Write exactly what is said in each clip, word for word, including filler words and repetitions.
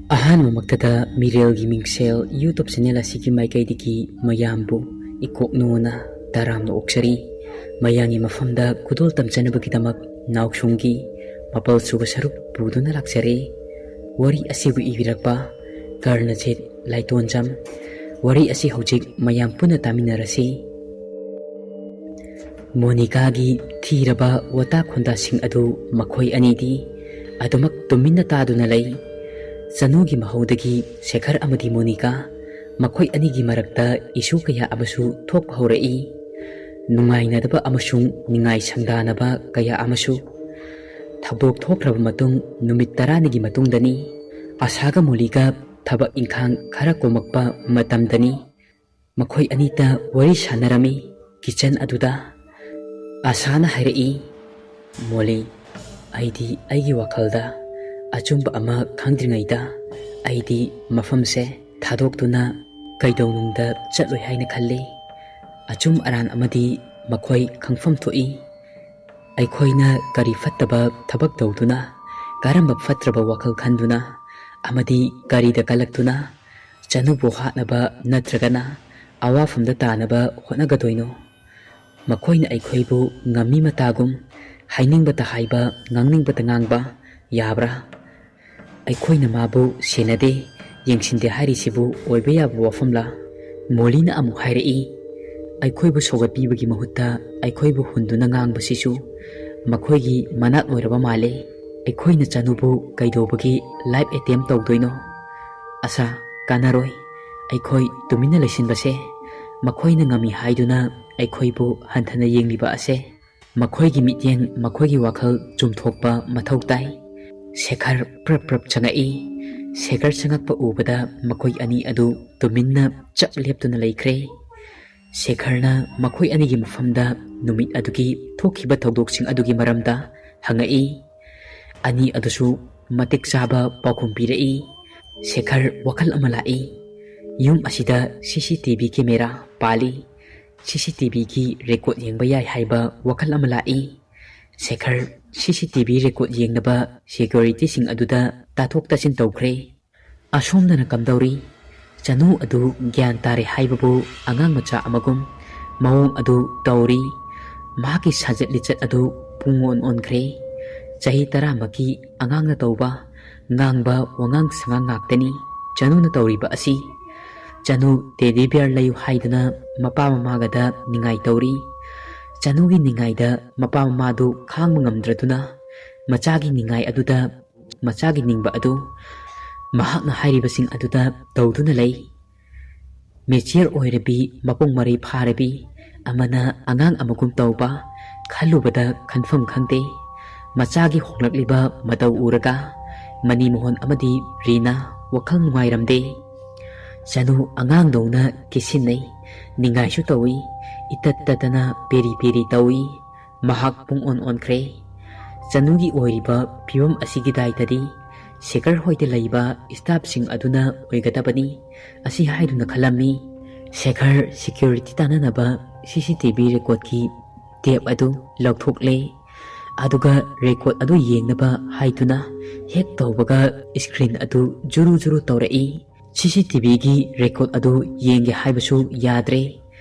ꯑꯍꯥꯟꯕꯃꯛꯇꯗ ꯃꯤꯔꯦꯜꯒꯤ ꯃꯤꯡꯁꯦꯜ YouTube channel ꯑꯁꯤꯒꯤ ꯃꯥꯏꯀꯩꯗꯒꯤ ꯃꯌꯥꯝꯕꯨ ꯏꯀꯣꯛꯅꯣꯅ ꯇꯔꯥꯝꯅ ꯑꯣꯛꯆꯔꯤ꯫ ꯃꯌꯥꯝꯒꯤ ꯃꯐꯝꯗ ꯈꯨꯗꯣꯜ ꯇꯝꯖꯅꯕꯒꯤꯗꯃꯛ ꯅꯥꯎꯁꯨꯝꯒꯤ ꯃꯥꯄꯜ ꯁꯨꯕ ꯁꯔꯨꯛ ꯄꯨꯗꯨꯅ ꯂꯥꯛꯆꯔꯦ꯫ ꯋꯥꯔꯤ ꯑꯁꯤꯕꯨ ꯏꯕꯤꯔꯛꯄ ꯀꯔꯅꯖꯤꯠ ꯂꯥꯏꯇꯣꯟꯖꯝ꯫ ꯋꯥꯔꯤ ꯑꯁꯤ ꯍꯧꯖꯤꯛ ꯃꯌꯥꯝ ꯄꯨꯟꯅ ꯇꯥꯃꯤꯟꯅꯔꯁꯤ꯫ ꯃꯣꯅꯤꯀꯥꯒꯤ ꯊꯤꯔꯕ ꯋꯥꯇꯥ ꯈꯣꯟꯗꯥꯁꯤꯡ ꯑꯗꯨ ꯃꯈꯣꯏ ꯑꯅꯤꯗꯤ ꯑꯗꯨꯃꯛ ꯇꯨꯃꯤꯟꯅ ꯇꯥꯗꯨꯅ ꯂꯩ꯫ ꯆꯅꯨꯒꯤ ꯃꯍꯧꯗꯒꯤ ꯁꯦꯈꯔ ꯑꯃꯗꯤ ꯃꯣꯅꯤꯀꯥ ꯃꯈꯣꯏ ꯑꯅꯤꯒꯤ ꯃꯔꯛꯇ ꯏꯁꯨ ꯀꯌꯥ ꯑꯃꯁꯨ ꯊꯣꯛꯄ ꯍꯧꯔꯛꯏ꯫ ꯅꯨꯡꯉꯥꯏꯅꯗꯕ ꯑꯃꯁꯨꯡ ꯅꯤꯡꯉꯥꯏ ꯁꯪꯗꯥꯅꯕ ꯀꯌꯥ ꯑꯃꯁꯨ꯫ ꯊꯧꯗꯣꯛ ꯊꯣꯛꯈ꯭ꯔꯕ ꯃꯇꯨꯡ ꯅꯨꯃꯤꯠ ꯇꯔꯥꯅꯤꯒꯤ ꯃꯇꯨꯡꯗꯅꯤ꯫ ꯑꯁꯥꯒ ꯃꯣꯂꯤꯒ ꯊꯕꯛ ꯏꯪꯈꯥꯡ ꯈꯔ ꯀꯣꯝꯃꯛꯄ ꯃꯇꯝꯗꯅꯤ꯫ ꯃꯈꯣꯏ ꯑꯅꯤꯇ ꯋꯥꯔꯤ ꯁꯥꯟꯅꯔꯝꯃꯤ ꯀꯤꯆꯟ ꯑꯗꯨꯗ꯫ ꯑꯁꯥꯅ ꯍꯥꯏꯔꯛꯏ, "ꯃꯣꯂꯤ, ꯑꯩꯗꯤ ꯑꯩꯒꯤ ꯋꯥꯈꯜꯗ ꯑꯆꯨꯝꯕ ꯑꯃ ꯈꯪꯗ꯭ꯔꯤꯉꯩꯗ ꯑꯩꯗꯤ ꯃꯐꯝꯁꯦ ꯊꯥꯗꯣꯛꯇꯨꯅ ꯀꯩꯗꯧꯅꯨꯡꯗ ꯆꯠꯂꯣꯏ ꯍꯥꯏꯅ ꯈꯜꯂꯤ꯫ ꯑꯆꯨꯝ ꯑꯔꯥꯟ ꯑꯃꯗꯤ ꯃꯈꯣꯏ ꯈꯪꯐꯝ ꯊꯣꯛꯏ꯫ ꯑꯩꯈꯣꯏꯅ ꯀꯔꯤ ꯐꯠꯇꯕ ꯊꯕꯛ ꯇꯧꯗꯨꯅ, ꯀꯔꯝꯕ ꯐꯠꯇ꯭ꯔꯕ ꯋꯥꯈꯜ ꯈꯟꯗꯨꯅ ꯑꯃꯗꯤ ꯀꯔꯤꯗ ꯀꯜꯂꯛꯇꯨꯅ ꯆꯅꯨꯕꯨ ꯍꯥꯠꯅꯕ ꯅꯠꯇ꯭ꯔꯒꯅ ꯑꯋꯥꯐꯝꯗ ꯇꯥꯅꯕ ꯍꯣꯠꯅꯒꯗꯣꯏꯅꯣ? ꯃꯈꯣꯏꯅ ꯑꯩꯈꯣꯏꯕꯨ ꯉꯝꯃꯤ ꯃꯇꯥꯒꯨꯝ ꯍꯥꯏꯅꯤꯡꯕꯇ ꯍꯥꯏꯕ, ꯉꯥꯡꯅꯤꯡꯕꯇ ꯉꯥꯡꯕ ꯌꯥꯕ꯭ꯔꯥ? ꯑꯩꯈꯣꯏꯅ ꯃꯥꯕꯨ ꯁꯦꯟꯅꯗꯦ, ꯌꯦꯡꯁꯤꯟꯗꯦ ꯍꯥꯏꯔꯤꯁꯤꯕꯨ ꯑꯣꯏꯕ ꯌꯥꯕ ꯋꯥꯐꯝꯂꯥ?" ꯃꯣꯂꯤꯅ ꯑꯃꯨꯛ ꯍꯥꯏꯔꯛꯏ, "ꯑꯩꯈꯣꯏꯕꯨ ꯁꯧꯒꯠꯄꯤꯕꯒꯤ ꯃꯍꯨꯠꯇ ꯑꯩꯈꯣꯏꯕꯨ ꯍꯨꯟꯗꯨꯅ ꯉꯥꯡꯕꯁꯤꯁꯨ ꯃꯈꯣꯏꯒꯤ ꯃꯅꯥꯠ ꯑꯣꯏꯔꯕ ꯃꯥꯜꯂꯦ꯫ ꯑꯩꯈꯣꯏꯅ ꯆꯅꯨꯕꯨ ꯀꯩꯗꯧꯕꯒꯤ ꯂꯥꯏꯐ ꯑꯦꯇꯦꯝ ꯇꯧꯗꯣꯏꯅꯣ? ꯑꯁꯥ, ꯀꯥꯟꯅꯔꯣꯏ꯫ ꯑꯩꯈꯣꯏ ꯇꯨꯃꯤꯟꯅ ꯂꯩꯁꯤꯟꯕꯁꯦ, ꯃꯈꯣꯏꯅ ꯉꯝꯃꯤ ꯍꯥꯏꯗꯨꯅ ꯑꯩꯈꯣꯏꯕꯨ ꯍꯟꯊꯅ ꯌꯦꯡꯂꯤꯕ ꯑꯁꯦ꯫ ꯃꯈꯣꯏꯒꯤ ꯃꯤꯠꯌꯦꯡ, ꯃꯈꯣꯏꯒꯤ ꯋꯥꯈꯜ ꯆꯨꯝꯊꯣꯛꯄ ꯃꯊꯧ ꯇꯥꯏ꯫" ꯁꯦꯈꯔ ꯄ꯭ꯔꯞ ꯄ꯭ꯔꯞ ꯆꯪꯉꯛꯏ꯫ ꯁꯦꯈꯔ ꯆꯪꯉꯛꯄ ꯎꯕꯗ ꯃꯈꯣꯏ ꯑꯅꯤ ꯑꯗꯨ ꯇꯨꯃꯤꯟꯅ ꯆꯞ ꯂꯦꯞꯇꯨꯅ ꯂꯩꯈ꯭ꯔꯦ꯫ ꯁꯦꯈꯔꯅ ꯃꯈꯣꯏ ꯑꯅꯤꯒꯤ ꯃꯐꯝꯗ ꯅꯨꯃꯤꯠ ꯑꯗꯨꯒꯤ ꯊꯣꯛꯈꯤꯕ ꯊꯧꯗꯣꯛꯁꯤꯡ ꯑꯗꯨꯒꯤ ꯃꯔꯝꯗ ꯍꯪꯉꯛꯏ꯫ ꯑꯅꯤ ꯑꯗꯨꯁꯨ ꯃꯇꯤꯛ ꯆꯥꯕ ꯄꯥꯎꯈꯨꯝ ꯄꯤꯔꯛꯏ꯫ ꯁꯦꯈꯔ ꯋꯥꯈꯜ ꯑꯃ ꯂꯥꯛꯏ꯫ ꯌꯨꯝ ꯑꯁꯤꯗ ꯁꯤ ꯁꯤ ꯇꯤ ꯚꯤ ꯀꯦꯃꯦꯔꯥ ꯄꯥꯜꯂꯤ꯫ ꯁꯤ ꯁꯤ ꯇꯤ ꯚꯤꯒꯤ ꯔꯦꯀꯣꯔꯗ ꯌꯦꯡꯕ ꯌꯥꯏ ꯍꯥꯏꯕ ꯋꯥꯈꯜ ꯑꯃ ꯂꯥꯛꯏ꯫ ꯁꯦꯈꯔ ꯁꯤ ꯁꯤ ꯇꯤ ꯚꯤ ꯔꯦꯀꯣꯔꯗ ꯌꯦꯡꯅꯕ ꯁꯦꯀ꯭ꯌꯨꯔꯤꯇꯤꯁꯤꯡ ꯑꯗꯨꯗ ꯇꯥꯊꯣꯛ ꯇꯥꯁꯤꯟ ꯇꯧꯈ꯭ꯔꯦ꯫ ꯑꯁꯣꯝꯗꯅ ꯀꯝꯗꯧꯔꯤ? ꯆꯅꯨ ꯑꯗꯨ ꯒ꯭ꯌꯥꯟ ꯇꯥꯔꯦ ꯍꯥꯏꯕꯕꯨ ꯑꯉꯥꯡ ꯃꯆꯥ ꯑꯃꯒꯨꯝ ꯃꯑꯣꯡ ꯑꯗꯨ ꯇꯧꯔꯤ꯫ ꯃꯍꯥꯛꯀꯤ ꯁꯥꯖꯠ ꯂꯤꯆꯠ ꯑꯗꯨ ꯄꯨꯡꯑꯣꯟ ꯑꯣꯟꯈ꯭ꯔꯦ꯫ ꯆꯍꯤ ꯇꯔꯥꯃꯛꯀꯤ ꯑꯉꯥꯡꯅ ꯇꯧꯕ ꯉꯥꯡꯕ ꯋꯥꯉꯥꯡ ꯁꯉꯥꯡ ꯉꯥꯛꯇꯅꯤ ꯆꯅꯨꯅ ꯇꯧꯔꯤꯕ ꯑꯁꯤ꯫ ꯆꯅꯨ ꯇꯦꯗꯤ ꯕꯤꯌꯔ ꯂꯩꯌꯨ ꯍꯥꯏꯗꯨꯅ ꯃꯄꯥ ꯃꯃꯥꯒꯗ ꯅꯤꯡꯉꯥꯏ ꯇꯧꯔꯤ꯫ ꯆꯅꯨꯒꯤ ꯅꯤꯡꯉꯥꯏꯗ ꯃꯄꯥ ꯃꯃꯥꯗꯨ ꯈꯥꯡꯕ ꯉꯝꯗ꯭ꯔꯗꯨꯅ ꯃꯆꯥꯒꯤ ꯅꯤꯡꯉꯥꯏ ꯑꯗꯨꯗ ꯃꯆꯥꯒꯤ ꯅꯤꯡꯕ ꯑꯗꯨ ꯃꯍꯥꯛꯅ ꯍꯥꯏꯔꯤꯕꯁꯤꯡ ꯑꯗꯨꯗ ꯇꯧꯗꯨꯅ ꯂꯩ꯫ ꯃꯦꯆꯤꯌꯔ ꯑꯣꯏꯔꯕꯤ, ꯃꯄꯨꯡ ꯃꯔꯩ ꯐꯥꯔꯕꯤ ꯑꯃꯅ ꯑꯉꯥꯡ ꯑꯃꯒꯨꯝ ꯇꯧꯕ, ꯈꯜꯂꯨꯕꯗ ꯈꯟꯐꯝ ꯈꯪꯗꯦ꯫ ꯃꯆꯥꯒꯤ ꯍꯣꯡꯂꯛꯂꯤꯕ ꯃꯇꯧ ꯎꯔꯒ ꯃꯅꯤ ꯃꯣꯍꯟ ꯑꯃꯗꯤ ꯔꯤꯅꯥ ꯋꯥꯈꯜ ꯅꯨꯡꯉꯥꯏꯔꯝꯗꯦ꯫ ꯆꯅꯨ ꯑꯉꯥꯡꯗꯧꯅ ꯀꯤꯁꯤꯟꯅꯩ, ꯅꯤꯡꯉꯥꯏꯁꯨ ꯇꯧꯏ, ꯏꯇꯠ ꯇꯠꯇꯅ ꯄꯦꯔꯤ ꯄꯦꯔꯤ ꯇꯧꯏ꯫ ꯃꯍꯥꯛ ꯄꯨꯡ ꯑꯣꯟ ꯑꯣꯟꯈ꯭ꯔꯦ꯫ ꯆꯅꯨꯒꯤ ꯑꯣꯏꯔꯤꯕ ꯐꯤꯕꯝ ꯑꯁꯤꯒꯤ ꯗꯥꯏꯇꯗꯤ ꯁꯦꯈꯔ ꯍꯣꯏꯗ ꯂꯩꯕ ꯁ꯭ꯇꯥꯐꯁꯤꯡ ꯑꯗꯨꯅ ꯑꯣꯏꯒꯗꯕꯅꯤ ꯑꯁꯤ ꯍꯥꯏꯗꯨꯅ ꯈꯜꯂꯝꯃꯤ꯫ ꯁꯦꯈꯔ ꯁꯦꯀ꯭ꯌꯨꯔꯤꯇꯤ ꯇꯥꯟꯅꯅꯕ ꯁꯤ ꯁꯤ ꯇꯤ ꯚꯤ ꯔꯦꯀꯣꯔꯗꯀꯤ ꯇꯦꯞ ꯑꯗꯨ ꯂꯧꯊꯣꯛꯂꯦ꯫ ꯑꯗꯨꯒ ꯔꯦꯀꯣꯔꯗ ꯑꯗꯨ ꯌꯦꯡꯅꯕ ꯍꯥꯏꯗꯨꯅ ꯍꯦꯛ ꯇꯧꯕꯒ ꯁ꯭ꯀ꯭ꯔꯤꯟ ꯑꯗꯨ ꯖꯨꯔꯨ ꯖꯨꯔꯨ ꯇꯧꯔꯛꯏ꯫ ꯁꯤ ꯁꯤ ꯇꯤ ꯚꯤꯒꯤ ꯔꯦꯀꯣꯔꯗ ꯑꯗꯨ ꯌꯦꯡꯒꯦ ꯍꯥꯏꯕꯁꯨ ꯌꯥꯗ꯭ꯔꯦ꯫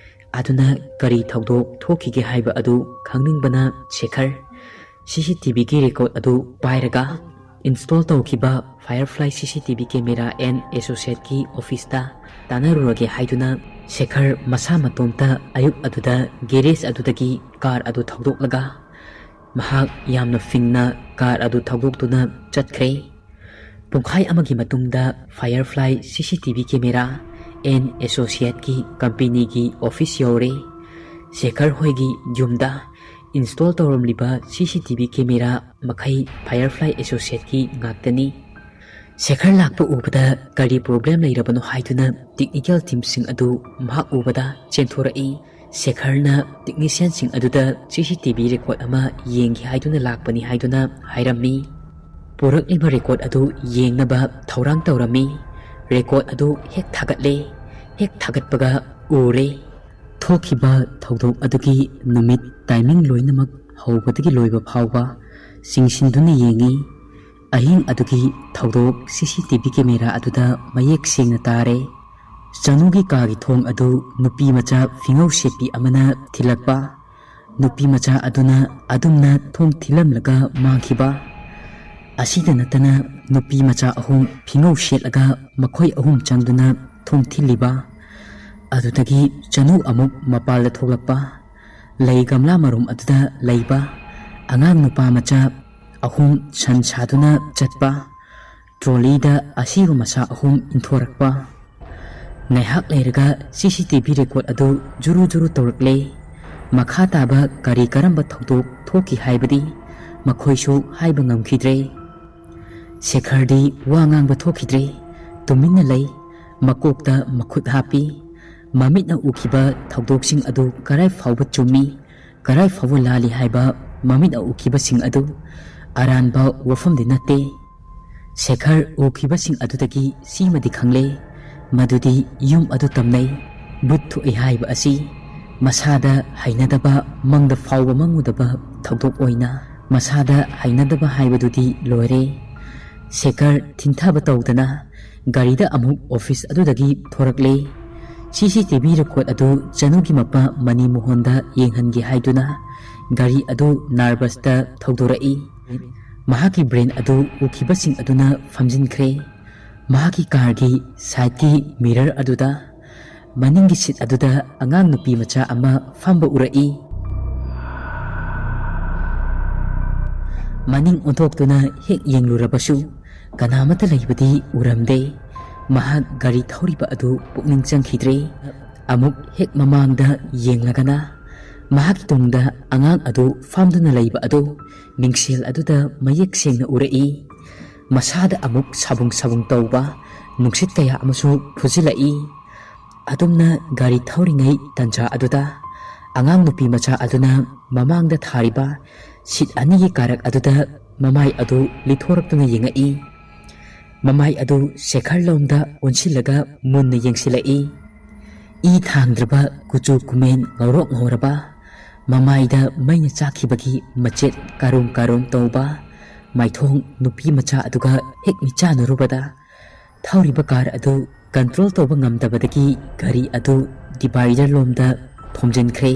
ꯑꯗꯨꯅ ꯀꯔꯤ ꯊꯧꯗꯣꯛ ꯊꯣꯛꯈꯤꯒꯦ ꯍꯥꯏꯕ ꯑꯗꯨ ꯈꯪꯅꯤꯡꯕꯅ ꯁꯦꯈꯔ ꯁꯤ ꯁꯤ ꯇꯤ ꯚꯤꯒꯤ ꯔꯦꯀꯣꯔꯗ ꯑꯗꯨ ꯄꯥꯏꯔꯒ ꯏꯟꯁꯇꯣꯜ ꯇꯧꯈꯤꯕ Firefly C C T V camera and associateꯀꯤ ꯑꯣꯐꯤꯁꯇ ꯇꯥꯟꯅꯔꯨꯔꯒꯦ ꯍꯥꯏꯗꯨꯅ ꯁꯦꯈꯔ ꯃꯁꯥ ꯃꯇꯣꯝꯇ ꯑꯌꯨꯛ ꯑꯗꯨꯗ ꯒꯦꯔꯦꯖ ꯑꯗꯨꯗꯒꯤ ꯀꯥꯔ ꯑꯗꯨ ꯊꯧꯗꯣꯛꯂꯒ ꯃꯍꯥꯛ ꯌꯥꯝꯅ ꯐꯤꯡꯅ ꯀꯥꯔ ꯑꯗꯨ ꯊꯧꯗꯣꯛꯇꯨꯅ ꯆꯠꯈ꯭ꯔꯦ꯫ ꯄꯨꯡꯈꯥꯏ ꯑꯃꯒꯤ ꯃꯇꯨꯡꯗ Firefly C C T V camera and associateꯀꯤ ꯀꯝꯄꯦꯅꯤꯒꯤ ꯑꯣꯐꯤꯁ ꯌꯧꯔꯦ꯫ ꯁꯦꯈꯔ ꯍꯣꯏꯒꯤ ꯌꯨꯝꯗ ꯏꯟꯁꯇꯣꯜ ꯇꯧꯔꯝꯂꯤꯕ C C T V camera ꯃꯈꯩ Firefly Associateꯀꯤ ꯉꯥꯛꯇꯅꯤ꯫ ꯁꯦꯈꯔ ꯂꯥꯛꯄ ꯎꯕꯗ ꯀꯔꯤ ꯄ꯭ꯔꯣꯕ꯭ꯂꯦꯝ ꯂꯩꯔꯕꯅꯣ ꯍꯥꯏꯗꯨꯅ ꯇꯦꯛꯅꯤꯀꯦꯜ ꯇꯤꯝꯁꯤꯡ ꯑꯗꯨ ꯃꯍꯥꯛ ꯎꯕꯗ ꯆꯦꯟꯊꯣꯔꯛꯏ꯫ ꯁꯦꯈꯔꯅ ꯇꯦꯛꯅꯤꯁꯤꯌꯟꯁꯤꯡ ꯑꯗꯨꯗ C C T V record ꯑꯃ ꯌꯦꯡꯒꯦ ꯍꯥꯏꯗꯨꯅ ꯂꯥꯛꯄꯅꯤ ꯍꯥꯏꯗꯨꯅ ꯍꯥꯏꯔꯝꯃꯤ꯫ ꯄꯨꯔꯛꯂꯤꯕ ꯔꯦꯀꯣꯔꯗ ꯑꯗꯨ ꯌꯦꯡꯅꯕ ꯊꯧꯔꯥꯡ ꯇꯧꯔꯝꯃꯤ꯫ ꯔꯦꯀꯣꯔꯗ ꯑꯗꯨ ꯍꯦꯛ ꯊꯥꯒꯠꯂꯦ꯫ ꯍꯦꯛ ꯊꯥꯒꯠꯄꯒ ꯎꯔꯦ꯫ ꯊꯣꯛꯈꯤꯕ ꯊꯧꯗꯣꯛ ꯑꯗꯨꯒꯤ ꯅꯨꯃꯤꯠ ꯇꯥꯏꯃꯤꯡ ꯂꯣꯏꯅꯃꯛ ꯍꯧꯕꯗꯒꯤ ꯂꯣꯏꯕ ꯐꯥꯎꯕ ꯆꯤꯡꯁꯤꯟꯗꯨꯅ ꯌꯦꯡꯉꯤ꯫ ꯑꯍꯤꯡ ꯑꯗꯨꯒꯤ ꯊꯧꯗꯣꯛ ꯁꯤ ꯁꯤ ꯇꯤ ꯚꯤ ꯀꯦꯃꯦꯔꯥ ꯑꯗꯨꯗ ꯃꯌꯦꯛ ꯁꯦꯡꯅ ꯇꯥꯔꯦ꯫ ꯆꯅꯨꯒꯤ ꯀꯥꯒꯤ ꯊꯣꯡ ꯑꯗꯨ ꯅꯨꯄꯤ ꯃꯆꯥ ꯐꯤꯉꯧ ꯁꯦꯠꯄꯤ ꯑꯃꯅ ꯊꯤꯜꯂꯛꯄ꯫ ꯅꯨꯄꯤ ꯃꯆꯥ ꯑꯗꯨꯅ ꯑꯗꯨꯝꯅ ꯊꯣꯡ ꯊꯤꯜꯂꯝꯂꯒ ꯃꯥꯡꯈꯤꯕ꯫ ꯑꯁꯤꯗ ꯅꯠꯇꯅ ꯅꯨꯄꯤ ꯃꯆꯥ ꯑꯍꯨꯝ ꯐꯤꯉꯧ ꯁꯦꯠꯂꯒ ꯃꯈꯣꯏ ꯑꯍꯨꯝ ꯆꯪꯗꯨꯅ ꯊꯣꯡ ꯊꯤꯜꯂꯤꯕ꯫ ꯑꯗꯨꯗꯒꯤ ꯆꯅꯨ ꯑꯃꯨꯛ ꯃꯄꯥꯜꯗ ꯊꯣꯛꯂꯛꯄ꯫ ꯂꯩ ꯒꯝꯂꯥ ꯃꯔꯨꯝ ꯑꯗꯨꯗ ꯂꯩꯕ ꯑꯉꯥꯡ ꯅꯨꯄꯥ ꯃꯆꯥ ꯑꯍꯨꯝ ꯁꯟ ꯁꯥꯗꯨꯅ ꯆꯠꯄ꯫ ꯇ꯭ꯔꯣꯂꯤꯗ ꯑꯁꯤꯕ ꯃꯁꯥ ꯑꯍꯨꯝ ꯏꯟꯊꯣꯔꯛꯄ꯫ ꯉꯥꯏꯍꯥꯛ ꯂꯩꯔꯒ ꯁꯤ ꯁꯤ ꯇꯤ ꯚꯤ ꯔꯦꯀꯣꯔꯗ ꯑꯗꯨ ꯖꯨꯔꯨ ꯖꯨꯔꯨ ꯇꯧꯔꯛꯂꯦ꯫ ꯃꯈꯥ ꯇꯥꯕ ꯀꯔꯤ ꯀꯔꯝꯕ ꯊꯧꯗꯣꯛ ꯊꯣꯛꯈꯤ ꯍꯥꯏꯕꯗꯤ ꯃꯈꯣꯏꯁꯨ ꯍꯥꯏꯕ ꯉꯝꯈꯤꯗ꯭ꯔꯦ꯫ ꯁꯦꯈꯔꯗꯤ ꯋꯥ ꯉꯥꯡꯕ ꯊꯣꯛꯈꯤꯗ꯭ꯔꯦ꯫ ꯇꯨꯃꯤꯟꯅ ꯂꯩ꯫ ꯃꯀꯣꯛꯇ ꯃꯈꯨꯠ ꯍꯥꯞꯄꯤ꯫ ꯃꯃꯤꯠꯅ ꯎꯈꯤꯕ ꯊꯧꯗꯣꯛꯁꯤꯡ ꯑꯗꯨ ꯀꯔꯥꯏ ꯐꯥꯎꯕ ꯆꯨꯝꯃꯤ, ꯀꯔꯥꯏ ꯐꯥꯎꯕ ꯂꯥꯜꯂꯤ ꯍꯥꯏꯕ ꯃꯃꯤꯠꯅ ꯎꯈꯤꯕꯁꯤꯡ ꯑꯗꯨ ꯑꯔꯥꯟꯕ ꯋꯥꯐꯝꯗꯤ ꯅꯠꯇꯦ꯫ ꯁꯦꯈꯔ ꯎꯈꯤꯕꯁꯤꯡ ꯑꯗꯨꯗꯒꯤ ꯁꯤꯃꯗꯤ ꯈꯪꯂꯦ, ꯃꯗꯨꯗꯤ ꯌꯨꯝ ꯑꯗꯨ ꯇꯝꯅꯩ꯫ ꯚꯨꯠ ꯊꯣꯛꯏ ꯍꯥꯏꯕ ꯑꯁꯤ ꯃꯁꯥꯗ ꯍꯩꯅꯗꯕ, ꯃꯪꯗ ꯐꯥꯎꯕ ꯃꯪꯉꯨꯗꯕ ꯊꯧꯗꯣꯛ ꯑꯣꯏꯅ ꯃꯁꯥꯗ ꯍꯩꯅꯗꯕ ꯍꯥꯏꯕꯗꯨꯗꯤ ꯂꯣꯏꯔꯦ꯫ ꯁꯦꯈꯔ ꯊꯤꯟꯊꯕ ꯇꯧꯗꯅ ꯒꯥꯔꯤꯗ ꯑꯃꯨꯛ ꯑꯣꯐꯤꯁ ꯑꯗꯨꯗꯒꯤ ꯊꯣꯔꯛꯂꯦ꯫ ꯁꯤ ꯁꯤ ꯇꯤ ꯚꯤ ꯔꯦꯀꯣꯔꯗ ꯑꯗꯨ ꯆꯅꯨꯒꯤ ꯃꯄꯥ ꯃꯅꯤ ꯃꯣꯍꯟꯗ ꯌꯦꯡꯍꯟꯒꯦ ꯍꯥꯏꯗꯨꯅ ꯒꯥꯔꯤ ꯑꯗꯨ ꯅꯥꯔꯕꯁꯇ ꯊꯧꯗꯣꯔꯛꯏ꯫ ꯃꯍꯥꯛꯀꯤ ꯕ꯭ꯔꯦꯟ ꯑꯗꯨ ꯎꯈꯤꯕꯁꯤꯡ ꯑꯗꯨꯅ ꯐꯝꯖꯤꯟꯈ꯭ꯔꯦ꯫ ꯃꯍꯥꯛꯀꯤ ꯀꯥꯔꯒꯤ ꯁꯥꯏꯠꯀꯤ ꯃꯤꯔꯔ ꯑꯗꯨꯗ ꯃꯅꯤꯡꯒꯤ ꯁꯤꯠ ꯑꯗꯨꯗ ꯑꯉꯥꯡ ꯅꯨꯄꯤ ꯃꯆꯥ ꯑꯃ ꯐꯝꯕ ꯎꯔꯛꯏ꯫ ꯃꯅꯤꯡ ꯑꯣꯟꯊꯣꯛꯇꯨꯅ ꯍꯦꯛ ꯌꯦꯡꯂꯨꯔꯕꯁꯨ ꯀꯅꯥꯃꯠꯇ ꯂꯩꯕꯗꯤ ꯎꯔꯝꯗꯦ꯫ ꯃꯍꯥꯛ ꯒꯥꯔꯤ ꯊꯧꯔꯤꯕ ꯑꯗꯨ ꯄꯨꯛꯅꯤꯡ ꯆꯪꯈꯤꯗ꯭ꯔꯦ꯫ ꯑꯃꯨꯛ ꯍꯦꯛ ꯃꯃꯥꯡꯗ ꯌꯦꯡꯂꯒꯅ ꯃꯍꯥꯛꯀꯤ ꯇꯨꯡꯗ ꯑꯉꯥꯡ ꯑꯗꯨ ꯐꯝꯗꯨꯅ ꯂꯩꯕ ꯑꯗꯨ ꯃꯤꯡꯁꯦꯜ ꯑꯗꯨꯗ ꯃꯌꯦꯛ ꯁꯦꯡꯅ ꯎꯔꯛꯏ꯫ ꯃꯁꯥꯗ ꯑꯃꯨꯛ ꯁꯥꯕꯨꯡ ꯁꯥꯕꯨꯡ ꯇꯧꯕ ꯅꯨꯡꯁꯤꯠ ꯀꯌꯥ ꯑꯃꯁꯨ ꯐꯨꯖꯤꯜꯂꯛꯏ꯫ ꯑꯗꯨꯝꯅ ꯒꯥꯔꯤ ꯊꯧꯔꯤꯉꯩ ꯇꯟꯖꯥ ꯑꯗꯨꯗ ꯑꯉꯥꯡ ꯅꯨꯄꯤ ꯃꯆꯥ ꯑꯗꯨꯅ ꯃꯃꯥꯡꯗ ꯊꯥꯔꯤꯕ ꯁꯤꯠ ꯑꯅꯤꯒꯤ ꯀꯥꯔꯛ ꯑꯗꯨꯗ ꯃꯃꯥꯏ ꯑꯗꯨ ꯂꯤꯊꯣꯔꯛꯇꯨꯅ ꯌꯦꯡꯉꯛꯏ꯫ ꯃꯃꯥꯏ ꯑꯗꯨ ꯁꯦꯈꯔ ꯂꯣꯝꯗ ꯑꯣꯟꯁꯤꯜꯂꯒ ꯃꯨꯟꯅ ꯌꯦꯡꯁꯤꯜꯂꯛꯏ꯫ ꯏ ꯊꯥꯡꯗ꯭ꯔꯕ ꯀꯨꯆꯨ ꯀꯨꯃꯦꯟ ꯉꯧꯔꯣꯛ ꯉꯧꯔꯕ, ꯃꯃꯥꯏꯗ ꯃꯩꯅ ꯆꯥꯛꯈꯤꯕꯒꯤ ꯃꯆꯦꯠ ꯀꯥꯔꯨꯝ ꯀꯥꯔꯨꯝ ꯇꯧꯕ, ꯃꯥꯏꯊꯣꯡ ꯅꯨꯄꯤ ꯃꯆꯥ ꯑꯗꯨꯒ ꯍꯦꯛ ꯃꯤꯠꯆꯥꯟꯅꯔꯨꯕꯗ, ꯊꯧꯔꯤꯕ ꯀꯥꯔ ꯑꯗꯨ ꯀꯟꯇ꯭ꯔꯣꯜ ꯇꯧꯕ ꯉꯝꯗꯕꯗꯒꯤ ꯒꯥꯔꯤ ꯑꯗꯨ ꯗꯤꯚꯥꯏꯗꯔ ꯂꯣꯝꯗ ꯊꯣꯝꯖꯤꯟꯈ꯭ꯔꯦ꯫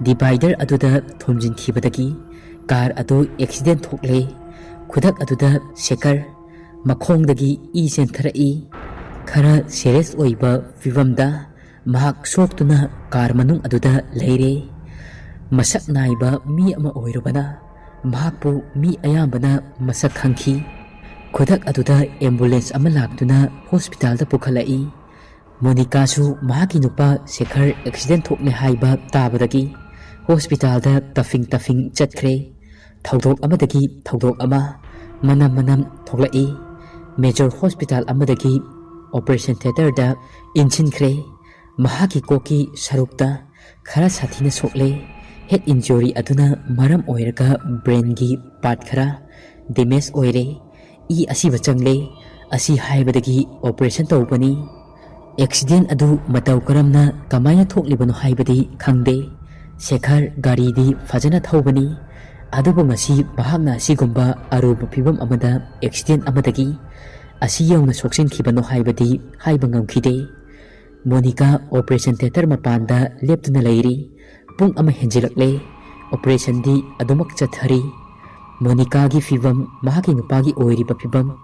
ꯗꯤꯚꯥꯏꯗꯔ ꯑꯗꯨꯗ ꯊꯣꯝꯖꯤꯟꯈꯤꯕꯗꯒꯤ ꯀꯥꯔ ꯑꯗꯨ ꯑꯦꯛꯁꯤꯗꯦꯟ ꯊꯣꯛꯂꯦ꯫ ꯈꯨꯗꯛ ꯑꯗꯨꯗ ꯁꯦꯈꯔ ꯃꯈꯣꯡꯗꯒꯤ ꯏ ꯆꯦꯟꯊꯔꯛꯏ꯫ ꯈꯔ ꯁꯤꯔꯤꯌꯁ ꯑꯣꯏꯕ ꯐꯤꯕꯝꯗ ꯃꯍꯥꯛ ꯁꯣꯛꯇꯨꯅ ꯀꯥꯔ ꯃꯅꯨꯡ ꯑꯗꯨꯗ ꯂꯩꯔꯦ꯫ ꯃꯁꯛ ꯅꯥꯏꯕ ꯃꯤ ꯑꯃ ꯑꯣꯏꯔꯨꯕꯅ ꯃꯍꯥꯛꯄꯨ ꯃꯤ ꯑꯌꯥꯝꯕꯅ ꯃꯁꯛ ꯈꯪꯈꯤ꯫ ꯈꯨꯗꯛ ꯑꯗꯨꯗ ꯑꯦꯝꯕꯨꯂꯦꯟꯁ ꯑꯃ ꯂꯥꯛꯇꯨꯅ ꯍꯣꯁꯄꯤꯇꯥꯜꯗ ꯄꯨꯈꯠꯂꯛꯏ꯫ ꯃꯣꯅꯤꯀꯥꯁꯨ ꯃꯍꯥꯛꯀꯤ ꯅꯨꯄꯥ ꯁꯦꯈꯔ ꯑꯦꯛꯁꯤꯗꯦꯟ ꯊꯣꯛꯂꯦ ꯍꯥꯏꯕ ꯇꯥꯕꯗꯒꯤ ꯍꯣꯁꯄꯤꯇꯥꯜꯗ ꯇꯐꯤꯡ ꯇꯐꯤꯡ ꯆꯠꯈ꯭ꯔꯦ꯫ ꯊꯧꯗꯣꯛ ꯑꯃꯗꯒꯤ ꯊꯧꯗꯣꯛ ꯑꯃ ꯃꯅꯝ ꯃꯅꯝ ꯊꯣꯛꯂꯛꯏ꯫ ꯃꯦꯖꯣꯔ ꯍꯣꯁꯄꯤꯇꯥꯜ ꯑꯃꯗꯒꯤ ꯑꯣꯄꯔꯦꯁꯟ ꯊꯤꯌꯦꯇꯔꯗ ꯏꯟꯁꯤꯟꯈ꯭ꯔꯦ꯫ ꯃꯍꯥꯛꯀꯤ ꯀꯣꯛꯀꯤ ꯁꯔꯨꯛꯇ ꯈꯔ ꯁꯥꯊꯤꯅ ꯁꯣꯛꯂꯦ꯫ ꯍꯦꯗ ꯏꯟꯖꯨꯔꯤ ꯑꯗꯨꯅ ꯃꯔꯝ ꯑꯣꯏꯔꯒ ꯕ꯭ꯔꯦꯟꯒꯤ ꯄꯥꯔꯠ ꯈꯔ ꯗꯦꯃꯦꯖ ꯑꯣꯏꯔꯦ꯫ ꯏ ꯑꯁꯤꯕ ꯆꯪꯂꯦ꯫ ꯑꯁꯤ ꯍꯥꯏꯕꯗꯒꯤ ꯑꯣꯄꯔꯦꯁꯟ ꯇꯧꯕꯅꯤ꯫ ꯑꯦꯛꯁꯤꯗꯦꯟ ꯑꯗꯨ ꯃꯇꯧ ꯀꯔꯝꯅ ꯀꯃꯥꯏꯅ ꯊꯣꯛꯂꯤꯕꯅꯣ ꯍꯥꯏꯕꯗꯤ ꯈꯪꯗꯦ꯫ ꯁꯦꯈꯔ ꯒꯥꯔꯤꯗꯤ ꯐꯖꯅ ꯊꯧꯕꯅꯤ, ꯑꯗꯨꯕꯨ ꯉꯁꯤ ꯃꯍꯥꯛꯅ ꯑꯁꯤꯒꯨꯝꯕ ꯑꯔꯨꯕ ꯐꯤꯚꯝ ꯑꯃꯗ ꯑꯦꯛꯁꯤꯗꯦꯟ ꯑꯃꯗꯒꯤ ꯑꯁꯤ ꯌꯧꯅ ꯁꯣꯛꯆꯤꯟꯈꯤꯕꯅꯣ ꯍꯥꯏꯕꯗꯤ ꯍꯥꯏꯕ ꯉꯝꯈꯤꯗꯦ꯫ ꯃꯣꯅꯤꯀꯥ ꯑꯣꯄꯔꯦꯁꯟ ꯊꯤꯌꯦꯇꯔ ꯃꯄꯥꯟꯗ ꯂꯦꯞꯇꯨꯅ ꯂꯩꯔꯤ꯫ ꯄꯨꯡ ꯑꯃ ꯍꯦꯟꯖꯤꯜꯂꯛꯂꯦ꯫ ꯑꯣꯄꯔꯦꯁꯟꯗꯤ ꯑꯗꯨꯃꯛ ꯆꯠꯊꯔꯤ꯫ ꯃꯣꯅꯤꯀꯥꯒꯤ ꯐꯤꯚꯝ, ꯃꯍꯥꯛꯀꯤ ꯅꯨꯄꯥꯒꯤ ꯑꯣꯏꯔꯤꯕ ꯐꯤꯚꯝ,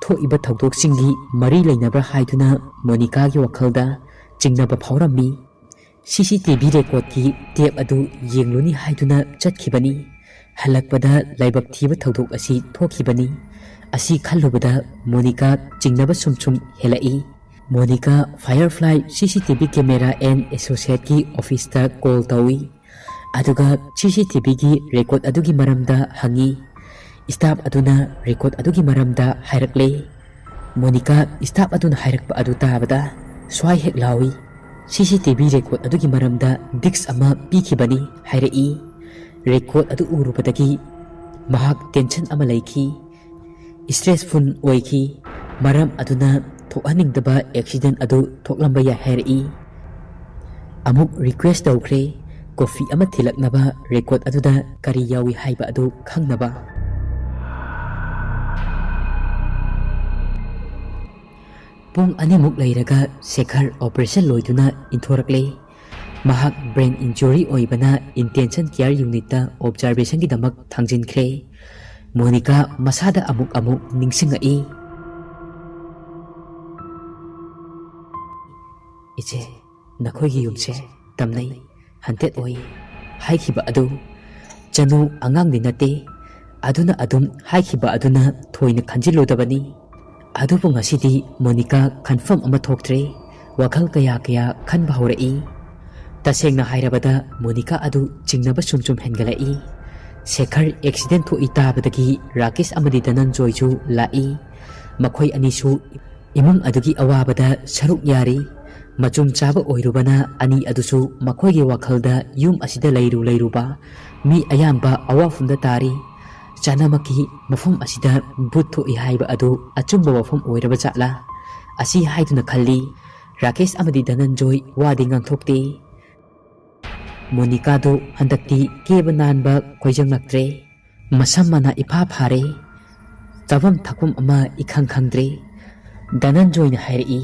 ꯊꯣꯛꯏꯕ ꯊꯧꯗꯣꯛꯁꯤꯡꯒꯤ ꯃꯔꯤ ꯂꯩꯅꯕ꯭ꯔꯥ ꯍꯥꯏꯗꯨꯅ ꯃꯣꯅꯤꯀꯥꯒꯤ ꯋꯥꯈꯜꯗ ꯆꯤꯡꯅꯕ ꯐꯥꯎꯔꯝꯃꯤ꯫ ꯁꯤ ꯁꯤ ꯇꯤ ꯚꯤ ꯔꯦꯀꯣꯔꯗꯀꯤ ꯇꯦꯞ ꯑꯗꯨ ꯌꯦꯡꯂꯨꯅꯤ ꯍꯥꯏꯗꯨꯅ ꯆꯠꯈꯤꯕꯅꯤ꯫ ꯍꯜꯂꯛꯄꯗ ꯂꯥꯏꯕꯛ ꯊꯤꯕ ꯊꯧꯗꯣꯛ ꯑꯁꯤ ꯊꯣꯛꯈꯤꯕꯅꯤ꯫ ꯑꯁꯤ ꯈꯜꯂꯨꯕꯗ ꯃꯣꯅꯤꯀꯥ ꯆꯤꯡꯅꯕ ꯁꯨꯝ ꯁꯨꯝ ꯍꯦꯜꯂꯛꯏ꯫ Monica Firefly C C T V camera and ꯑꯦꯁꯣꯁꯤꯌꯦꯠꯀꯤ ꯑꯣꯐꯤꯁꯇ ꯀꯣꯜ ꯇꯧꯏ꯫ ꯑꯗꯨꯒ ꯁꯤ ꯁꯤ ꯇꯤ ꯚꯤꯒꯤ ꯔꯦꯀꯣꯔꯗ ꯑꯗꯨꯒꯤ ꯃꯔꯝꯗ ꯍꯪꯉꯤ꯫ ꯁ꯭ꯇꯥꯐ ꯑꯗꯨꯅ ꯔꯦꯀꯣꯔꯗ ꯑꯗꯨꯒꯤ ꯃꯔꯝꯗ ꯍꯥꯏꯔꯛꯂꯦ꯫ ꯃꯣꯅꯤꯀꯥ ꯁ꯭ꯇꯥꯐ ꯑꯗꯨꯅ ꯍꯥꯏꯔꯛꯄ ꯑꯗꯨ ꯇꯥꯕꯗ ꯁ꯭ꯋꯥꯏ ꯍꯦꯛ ꯂꯥꯎꯏ꯫ ꯁꯤ ꯁꯤ ꯇꯤ ꯚꯤ ꯔꯦꯀꯣꯔꯗ ꯑꯗꯨꯒꯤ ꯃꯔꯝꯗ ꯗꯤꯁꯛ ꯑꯃ ꯄꯤꯈꯤꯕꯅꯤ ꯍꯥꯏꯔꯛꯏ꯫ ꯔꯦꯀꯣꯔꯗ ꯑꯗꯨ ꯎꯔꯨꯕꯗꯒꯤ ꯃꯍꯥꯛ ꯇꯦꯟꯁꯟ ꯑꯃ ꯂꯩꯈꯤ꯫ ꯁ꯭ꯇ꯭ꯔꯦꯁꯐꯨꯜ ꯑꯣꯏꯈꯤ꯫ ꯃꯔꯝ ꯑꯗꯨꯅ ꯊꯣꯛꯍꯟꯅꯤꯡꯗꯕ ꯑꯦꯛꯁꯤꯗꯦꯟ ꯑꯗꯨ ꯊꯣꯛꯂꯝꯕ ꯌꯥꯏ ꯍꯥꯏꯔꯛꯏ꯫ ꯑꯃꯨꯛ ꯔꯤꯀ꯭ꯋꯦꯁ ꯇꯧꯈ꯭ꯔꯦ, ꯀꯣꯐꯤ ꯑꯃ ꯊꯤꯜꯂꯛꯅꯕ ꯔꯦꯀꯣꯔꯗ ꯑꯗꯨꯗ ꯀꯔꯤ ꯌꯥꯎꯏ ꯍꯥꯏꯕ ꯑꯗꯨ ꯈꯪꯅꯕ꯫ ꯄꯨꯡ ꯑꯅꯤꯃꯨꯛ ꯂꯩꯔꯒ ꯁꯦꯈꯔ ꯑꯣꯄꯔꯦꯁꯟ ꯂꯣꯏꯗꯨꯅ ꯏꯟꯊꯣꯔꯛꯂꯦ꯫ ꯃꯍꯥꯛ ꯕ꯭ꯔꯦꯟ ꯏꯟꯖꯨꯔꯤ ꯑꯣꯏꯕꯅ ꯏꯟꯇꯦꯟꯁꯟ ꯀꯦꯌꯔ ꯌꯨꯅꯤꯠꯇ ꯑꯣꯕꯖꯥꯔꯕꯦꯁꯟꯒꯤꯗꯃꯛ ꯊꯥꯡꯖꯤꯟꯈ꯭ꯔꯦ꯫ ꯃꯣꯅꯤꯀꯥ ꯃꯁꯥꯗ ꯑꯃꯨꯛ ꯑꯃꯨꯛ ꯅꯤꯡꯁꯤꯡꯉꯛꯏ꯫ "ꯏꯆꯦ, ꯅꯈꯣꯏꯒꯤ ꯌꯨꯝꯁꯦ ꯇꯝꯅꯩ, ꯍꯟꯇꯦꯠ ꯑꯣꯏ" ꯍꯥꯏꯈꯤꯕ ꯑꯗꯨ꯫ ꯆꯅꯨ ꯑꯉꯥꯡꯗꯤ ꯅꯠꯇꯦ, ꯑꯗꯨꯅ ꯑꯗꯨꯝ ꯍꯥꯏꯈꯤꯕ ꯑꯗꯨꯅ ꯊꯣꯏꯅ ꯈꯟꯖꯤꯜꯂꯨꯗꯕꯅꯤ꯫ ꯑꯗꯨꯕꯨ ꯉꯁꯤꯗꯤ ꯃꯣꯅꯤꯀꯥ ꯈꯟꯐꯝ ꯑꯃ ꯊꯣꯛꯇ꯭ꯔꯦ꯫ ꯋꯥꯈꯜ ꯀꯌꯥ ꯀꯌꯥ ꯈꯟꯕ ꯍꯧꯔꯛꯏ꯫ ꯇꯁꯦꯡꯅ ꯍꯥꯏꯔꯕꯗ ꯃꯣꯅꯤꯀꯥ ꯑꯗꯨ ꯆꯤꯡꯅꯕ ꯁꯨꯝ ꯁꯨꯝ ꯍꯦꯟꯒꯠꯂꯛꯏ꯫ ꯁꯦꯈꯔ ꯑꯦꯛꯁꯤꯗꯦꯟ ꯊꯣꯛꯏ ꯇꯥꯕꯗꯒꯤ ꯔꯥꯀꯦꯁ ꯑꯃꯗꯤ ꯙꯅꯟꯖꯣꯏꯁꯨ ꯂꯥꯛꯏ꯫ ꯃꯈꯣꯏ ꯑꯅꯤꯁꯨ ꯏꯃꯨꯡ ꯑꯗꯨꯒꯤ ꯑꯋꯥꯕꯗ ꯁꯔꯨꯛ ꯌꯥꯔꯤ꯫ ꯃꯆꯨꯝ ꯆꯥꯕ ꯑꯣꯏꯔꯨꯕꯅ ꯑꯅꯤ ꯑꯗꯨꯁꯨ ꯃꯈꯣꯏꯒꯤ ꯋꯥꯈꯜꯗ ꯌꯨꯝ ꯑꯁꯤꯗ ꯂꯩꯔꯨ ꯂꯩꯔꯨꯕ ꯃꯤ ꯑꯌꯥꯝꯕ ꯑꯋꯥꯐꯝꯗ ꯇꯥꯔꯤ꯫ ꯆꯅꯃꯛꯀꯤ ꯃꯐꯝ ꯑꯁꯤꯗ ꯚꯨꯠ ꯊꯣꯛꯏ ꯍꯥꯏꯕ ꯑꯗꯨ ꯑꯆꯨꯝꯕ ꯋꯥꯐꯝ ꯑꯣꯏꯔꯕ ꯖꯥꯠꯂꯥ? ꯑꯁꯤ ꯍꯥꯏꯗꯨꯅ ꯈꯜꯂꯤ꯫ ꯔꯥꯀꯦꯁ ꯑꯃꯗꯤ ꯙꯅꯟꯖꯣꯏ ꯋꯥꯗꯤ ꯉꯥꯡꯊꯣꯛꯇꯦ꯫ ꯃꯣꯅꯤꯀꯥꯗꯨ ꯍꯟꯗꯛꯇꯤ ꯀꯦꯕ ꯅꯥꯟꯕ ꯈꯣꯏꯖꯪꯂꯛꯇ꯭ꯔꯦ꯫ ꯃꯁꯝ ꯃꯅꯥ ꯏꯐꯥ ꯐꯥꯔꯦ꯫ ꯆꯥꯐꯝ ꯊꯛꯐꯝ ꯑꯃ ꯏꯈꯪ ꯈꯪꯗ꯭ꯔꯦ꯫ ꯙꯅꯟꯖꯣꯏꯅ ꯍꯥꯏꯔꯛꯏ,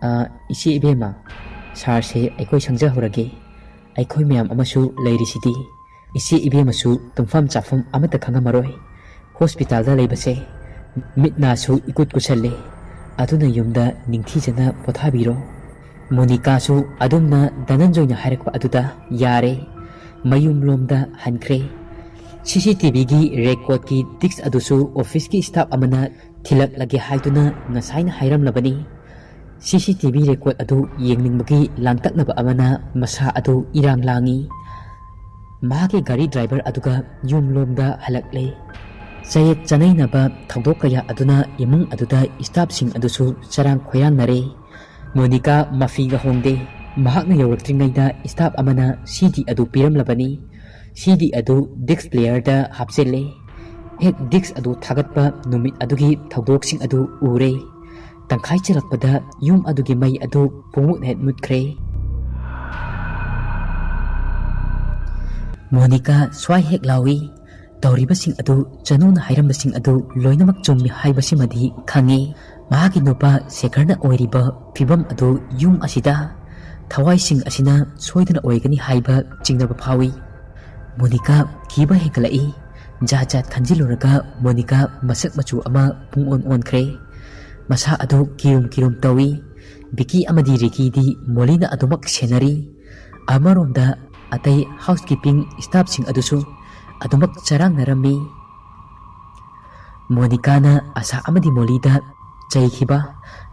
"ꯑ, ꯏꯆꯦ ꯏꯕꯦꯝꯃ, ꯁꯥꯔꯁꯦ ꯑꯩꯈꯣꯏ ꯁꯪꯖꯍꯧꯔꯒꯦ꯫ ꯑꯩꯈꯣꯏ ꯃꯌꯥꯝ ꯑꯃꯁꯨ ꯂꯩꯔꯤꯁꯤꯗꯤ꯫ ꯏꯆꯦ ꯏꯕꯦꯝꯃꯁꯨ ꯇꯨꯝꯐꯝ ꯆꯥꯐꯝ ꯑꯃꯠꯇ ꯈꯪꯉꯝꯃꯔꯣꯏ꯫ ꯍꯣꯁꯄꯤꯇꯥꯜꯗ ꯂꯩꯕꯁꯦ ꯃꯤꯠ ꯅꯥꯁꯨ ꯏꯀꯨꯠ ꯀꯨꯠꯁꯜꯂꯦ꯫ ꯑꯗꯨꯅ ꯌꯨꯝꯗ ꯅꯤꯡꯊꯤꯖꯅ ꯄꯣꯊꯥꯕꯤꯔꯣ"꯫ ꯃꯣꯅꯤꯀꯥꯁꯨ ꯑꯗꯨꯝꯅ ꯙꯅꯟꯖꯣꯏꯅ ꯍꯥꯏꯔꯛꯄ ꯑꯗꯨꯗ ꯌꯥꯔꯦ꯫ ꯃꯌꯨꯝꯂꯣꯝꯗ ꯍꯟꯈ꯭ꯔꯦ꯫ ꯁꯤ ꯁꯤ ꯇꯤ ꯚꯤꯒꯤ ꯔꯦꯀꯣꯔꯗꯀꯤ ꯗꯤꯁꯛ ꯑꯗꯨꯁꯨ ꯑꯣꯐꯤꯁꯀꯤ ꯁ꯭ꯇꯥꯐ ꯑꯃꯅ ꯊꯤꯜꯂꯛꯂꯒꯦ ꯍꯥꯏꯗꯨꯅ ꯉꯁꯥꯏꯅ ꯍꯥꯏꯔꯝꯂꯕꯅꯤ꯫ ꯁꯤ ꯁꯤ ꯇꯤ ꯚꯤ ꯔꯦꯀꯣꯔꯗ ꯑꯗꯨ ꯌꯦꯡꯅꯤꯡꯕꯒꯤ ꯂꯥꯡꯇꯛꯅꯕ ꯑꯃꯅ ꯃꯁꯥ ꯑꯗꯨ ꯏꯔꯥꯡ ꯂꯥꯡꯏ꯫ ꯃꯍꯥꯛꯀꯤ ꯒꯥꯔꯤ ꯗ꯭ꯔꯥꯏꯚꯔ ꯑꯗꯨꯒ ꯌꯨꯝꯂꯣꯝꯗ ꯍꯜꯂꯛꯂꯦ꯫ ꯆꯌꯦꯠ ꯆꯅꯩꯅꯕ ꯊꯧꯗꯣꯛ ꯀꯌꯥ ꯑꯗꯨꯅ ꯏꯃꯨꯡ ꯑꯗꯨꯗ ꯁ꯭ꯇꯥꯐꯁꯤꯡ ꯑꯗꯨꯁꯨ ꯆꯔꯥꯡ ꯈꯣꯏꯔꯥꯡꯅꯔꯦ꯫ ꯃꯣꯅꯤꯀꯥ ꯃꯐꯤꯒ ꯍꯣꯡꯗꯦ꯫ ꯃꯍꯥꯛꯅ ꯌꯧꯔꯛꯇ꯭ꯔꯤꯉꯩꯗ ꯁ꯭ꯇꯥꯐ ꯑꯃꯅ ꯁꯤ ꯗꯤ ꯑꯗꯨ ꯄꯤꯔꯝꯂꯕꯅꯤ꯫ ꯁꯤ ꯗꯤ ꯑꯗꯨ ꯗꯤꯁꯛ ꯄ꯭ꯂꯦꯌꯔꯗ ꯍꯥꯞꯆꯤꯜꯂꯦ꯫ ꯍꯦꯛ ꯗꯤꯁꯛ ꯑꯗꯨ ꯊꯥꯒꯠꯄ ꯅꯨꯃꯤꯠ ꯑꯗꯨꯒꯤ ꯊꯧꯗꯣꯛꯁꯤꯡ ꯑꯗꯨ ꯎꯔꯦ꯫ ꯇꯪꯈꯥꯏ ꯆꯜꯂꯛꯄꯗ ꯌꯨꯝ ꯑꯗꯨꯒꯤ ꯃꯩ ꯑꯗꯨ ꯄꯨꯡꯃꯨꯠ ꯍꯦꯛ ꯃꯨꯠꯈ꯭ꯔꯦ꯫ ꯃꯣꯅꯤꯀꯥ ꯁ꯭ꯋꯥꯏ ꯍꯦꯛ ꯂꯥꯎꯏ꯫ ꯇꯧꯔꯤꯕꯁꯤꯡ ꯑꯗꯨ ꯆꯅꯨꯅ ꯍꯥꯏꯔꯝꯕꯁꯤꯡ ꯑꯗꯨ ꯂꯣꯏꯅꯃꯛ ꯆꯨꯝꯃꯤ ꯍꯥꯏꯕꯁꯤꯃꯗꯤ ꯈꯪꯏ꯫ ꯃꯍꯥꯛꯀꯤ ꯅꯨꯄꯥ ꯁꯦꯈꯔꯅ ꯑꯣꯏꯔꯤꯕ ꯐꯤꯕꯝ ꯑꯗꯨ ꯌꯨꯝ ꯑꯁꯤꯗ ꯊꯋꯥꯏꯁꯤꯡ ꯑꯁꯤꯅ ꯁꯣꯏꯗꯅ ꯑꯣꯏꯒꯅꯤ ꯍꯥꯏꯕ ꯆꯤꯡꯅꯕ ꯐꯥꯎꯏ꯫ ꯃꯣꯅꯤꯀꯥ ꯀꯤꯕ ꯍꯦꯟꯒꯠꯂꯛꯏ꯫ ꯖꯥꯠ ꯖꯥꯠ ꯈꯟꯖꯤꯜꯂꯨꯔꯒ ꯃꯣꯅꯤꯀꯥ ꯃꯁꯛ ꯃꯆꯨ ꯑꯃ ꯄꯨꯡꯑꯣꯟ ꯑꯣꯟꯈ꯭ꯔꯦ꯫ ꯃꯁꯥ ꯑꯗꯨ ꯀꯤꯔꯨꯝ ꯀꯤꯔꯨꯝ ꯇꯧꯏ꯫ ꯕꯤꯀꯤ ꯑꯃꯗꯤ ꯔꯤꯀꯤꯗꯤ ꯃꯣꯂꯤꯅ ꯑꯗꯨꯃꯛ ꯁꯦꯟꯅꯔꯤ꯫ ꯑꯃꯔꯣꯝꯗ ꯑꯇꯩ ꯍꯥꯎꯁꯀꯤꯄꯤꯡ ꯁ꯭ꯇꯥꯐꯁꯤꯡ ꯑꯗꯨꯁꯨ ꯑꯗꯨꯃꯛ ꯆꯔꯥꯡꯅꯔꯝꯃꯤ꯫ ꯃꯣꯅꯤꯀꯥꯅ ꯑꯁꯥ ꯑꯃꯗꯤ ꯃꯣꯂꯤꯗ ꯆꯩꯈꯤꯕ,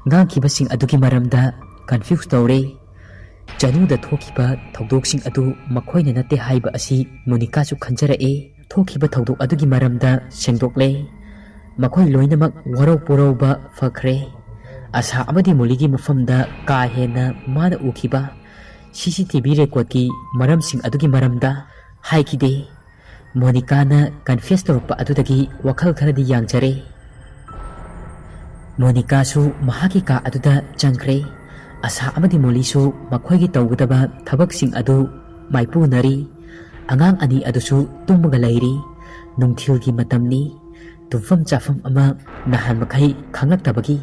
ꯉꯥꯡꯈꯤꯕꯁꯤꯡ ꯑꯗꯨꯒꯤ ꯃꯔꯝꯗ ꯀꯟꯐ꯭ꯌꯨꯁ ꯇꯧꯔꯦ꯫ ꯆꯅꯨꯗ ꯊꯣꯛꯈꯤꯕ ꯊꯧꯗꯣꯛꯁꯤꯡ ꯑꯗꯨ ꯃꯈꯣꯏꯅ ꯅꯠꯇꯦ ꯍꯥꯏꯕ ꯑꯁꯤ ꯃꯣꯅꯤꯀꯥꯁꯨ ꯈꯟꯖꯔꯛꯑꯦ꯫ ꯊꯣꯛꯈꯤꯕ ꯊꯧꯗꯣꯛ ꯑꯗꯨꯒꯤ ꯃꯔꯝꯗ ꯁꯦꯡꯗꯣꯛꯂꯦ꯫ ꯃꯈꯣꯏ ꯂꯣꯏꯅꯃꯛ ꯋꯥꯔꯧ ꯄꯨꯔꯧꯕ ꯐꯈ꯭ꯔꯦ꯫ ꯑꯁꯥ ꯑꯃꯗꯤ ꯃꯣꯂꯤꯒꯤ ꯃꯐꯝꯗ ꯀꯥ ꯍꯦꯟꯅ ꯃꯥꯅ ꯎꯈꯤꯕ ꯁꯤ ꯁꯤ ꯇꯤ ꯚꯤ ꯔꯦꯀꯣꯔꯗꯀꯤ ꯃꯔꯝꯁꯤꯡ ꯑꯗꯨꯒꯤ ꯃꯔꯝꯗ ꯍꯥꯏꯈꯤꯗꯦ꯫ ꯃꯣꯅꯤꯀꯥꯅ ꯀꯟꯐꯦꯁ ꯇꯧꯔꯛꯄ ꯑꯗꯨꯗꯒꯤ ꯋꯥꯈꯜ ꯈꯔꯗꯤ ꯌꯥꯡꯖꯔꯦ꯫ ꯃꯣꯅꯤꯀꯥꯁꯨ ꯃꯍꯥꯛꯀꯤ ꯀꯥ ꯑꯗꯨꯗ ꯆꯪꯈ꯭ꯔꯦ꯫ ꯑꯁꯥ ꯑꯃꯗꯤ ꯃꯣꯂꯤꯁꯨ ꯃꯈꯣꯏꯒꯤ ꯇꯧꯒꯗꯕ ꯊꯕꯛꯁꯤꯡ ꯑꯗꯨ ꯃꯥꯏꯄꯨꯅꯔꯤ꯫ ꯑꯉꯥꯡ ꯑꯅꯤ ꯑꯗꯨꯁꯨ ꯇꯨꯝꯃꯒ ꯂꯩꯔꯤ꯫ ꯅꯨꯡꯊꯤꯜꯒꯤ ꯃꯇꯝꯅꯤ꯫ ꯇꯨꯝꯐꯝ ꯆꯥꯐꯝ ꯑꯃ ꯅꯍꯥꯟ ꯃꯈꯩ ꯈꯪꯂꯛꯇꯕꯒꯤ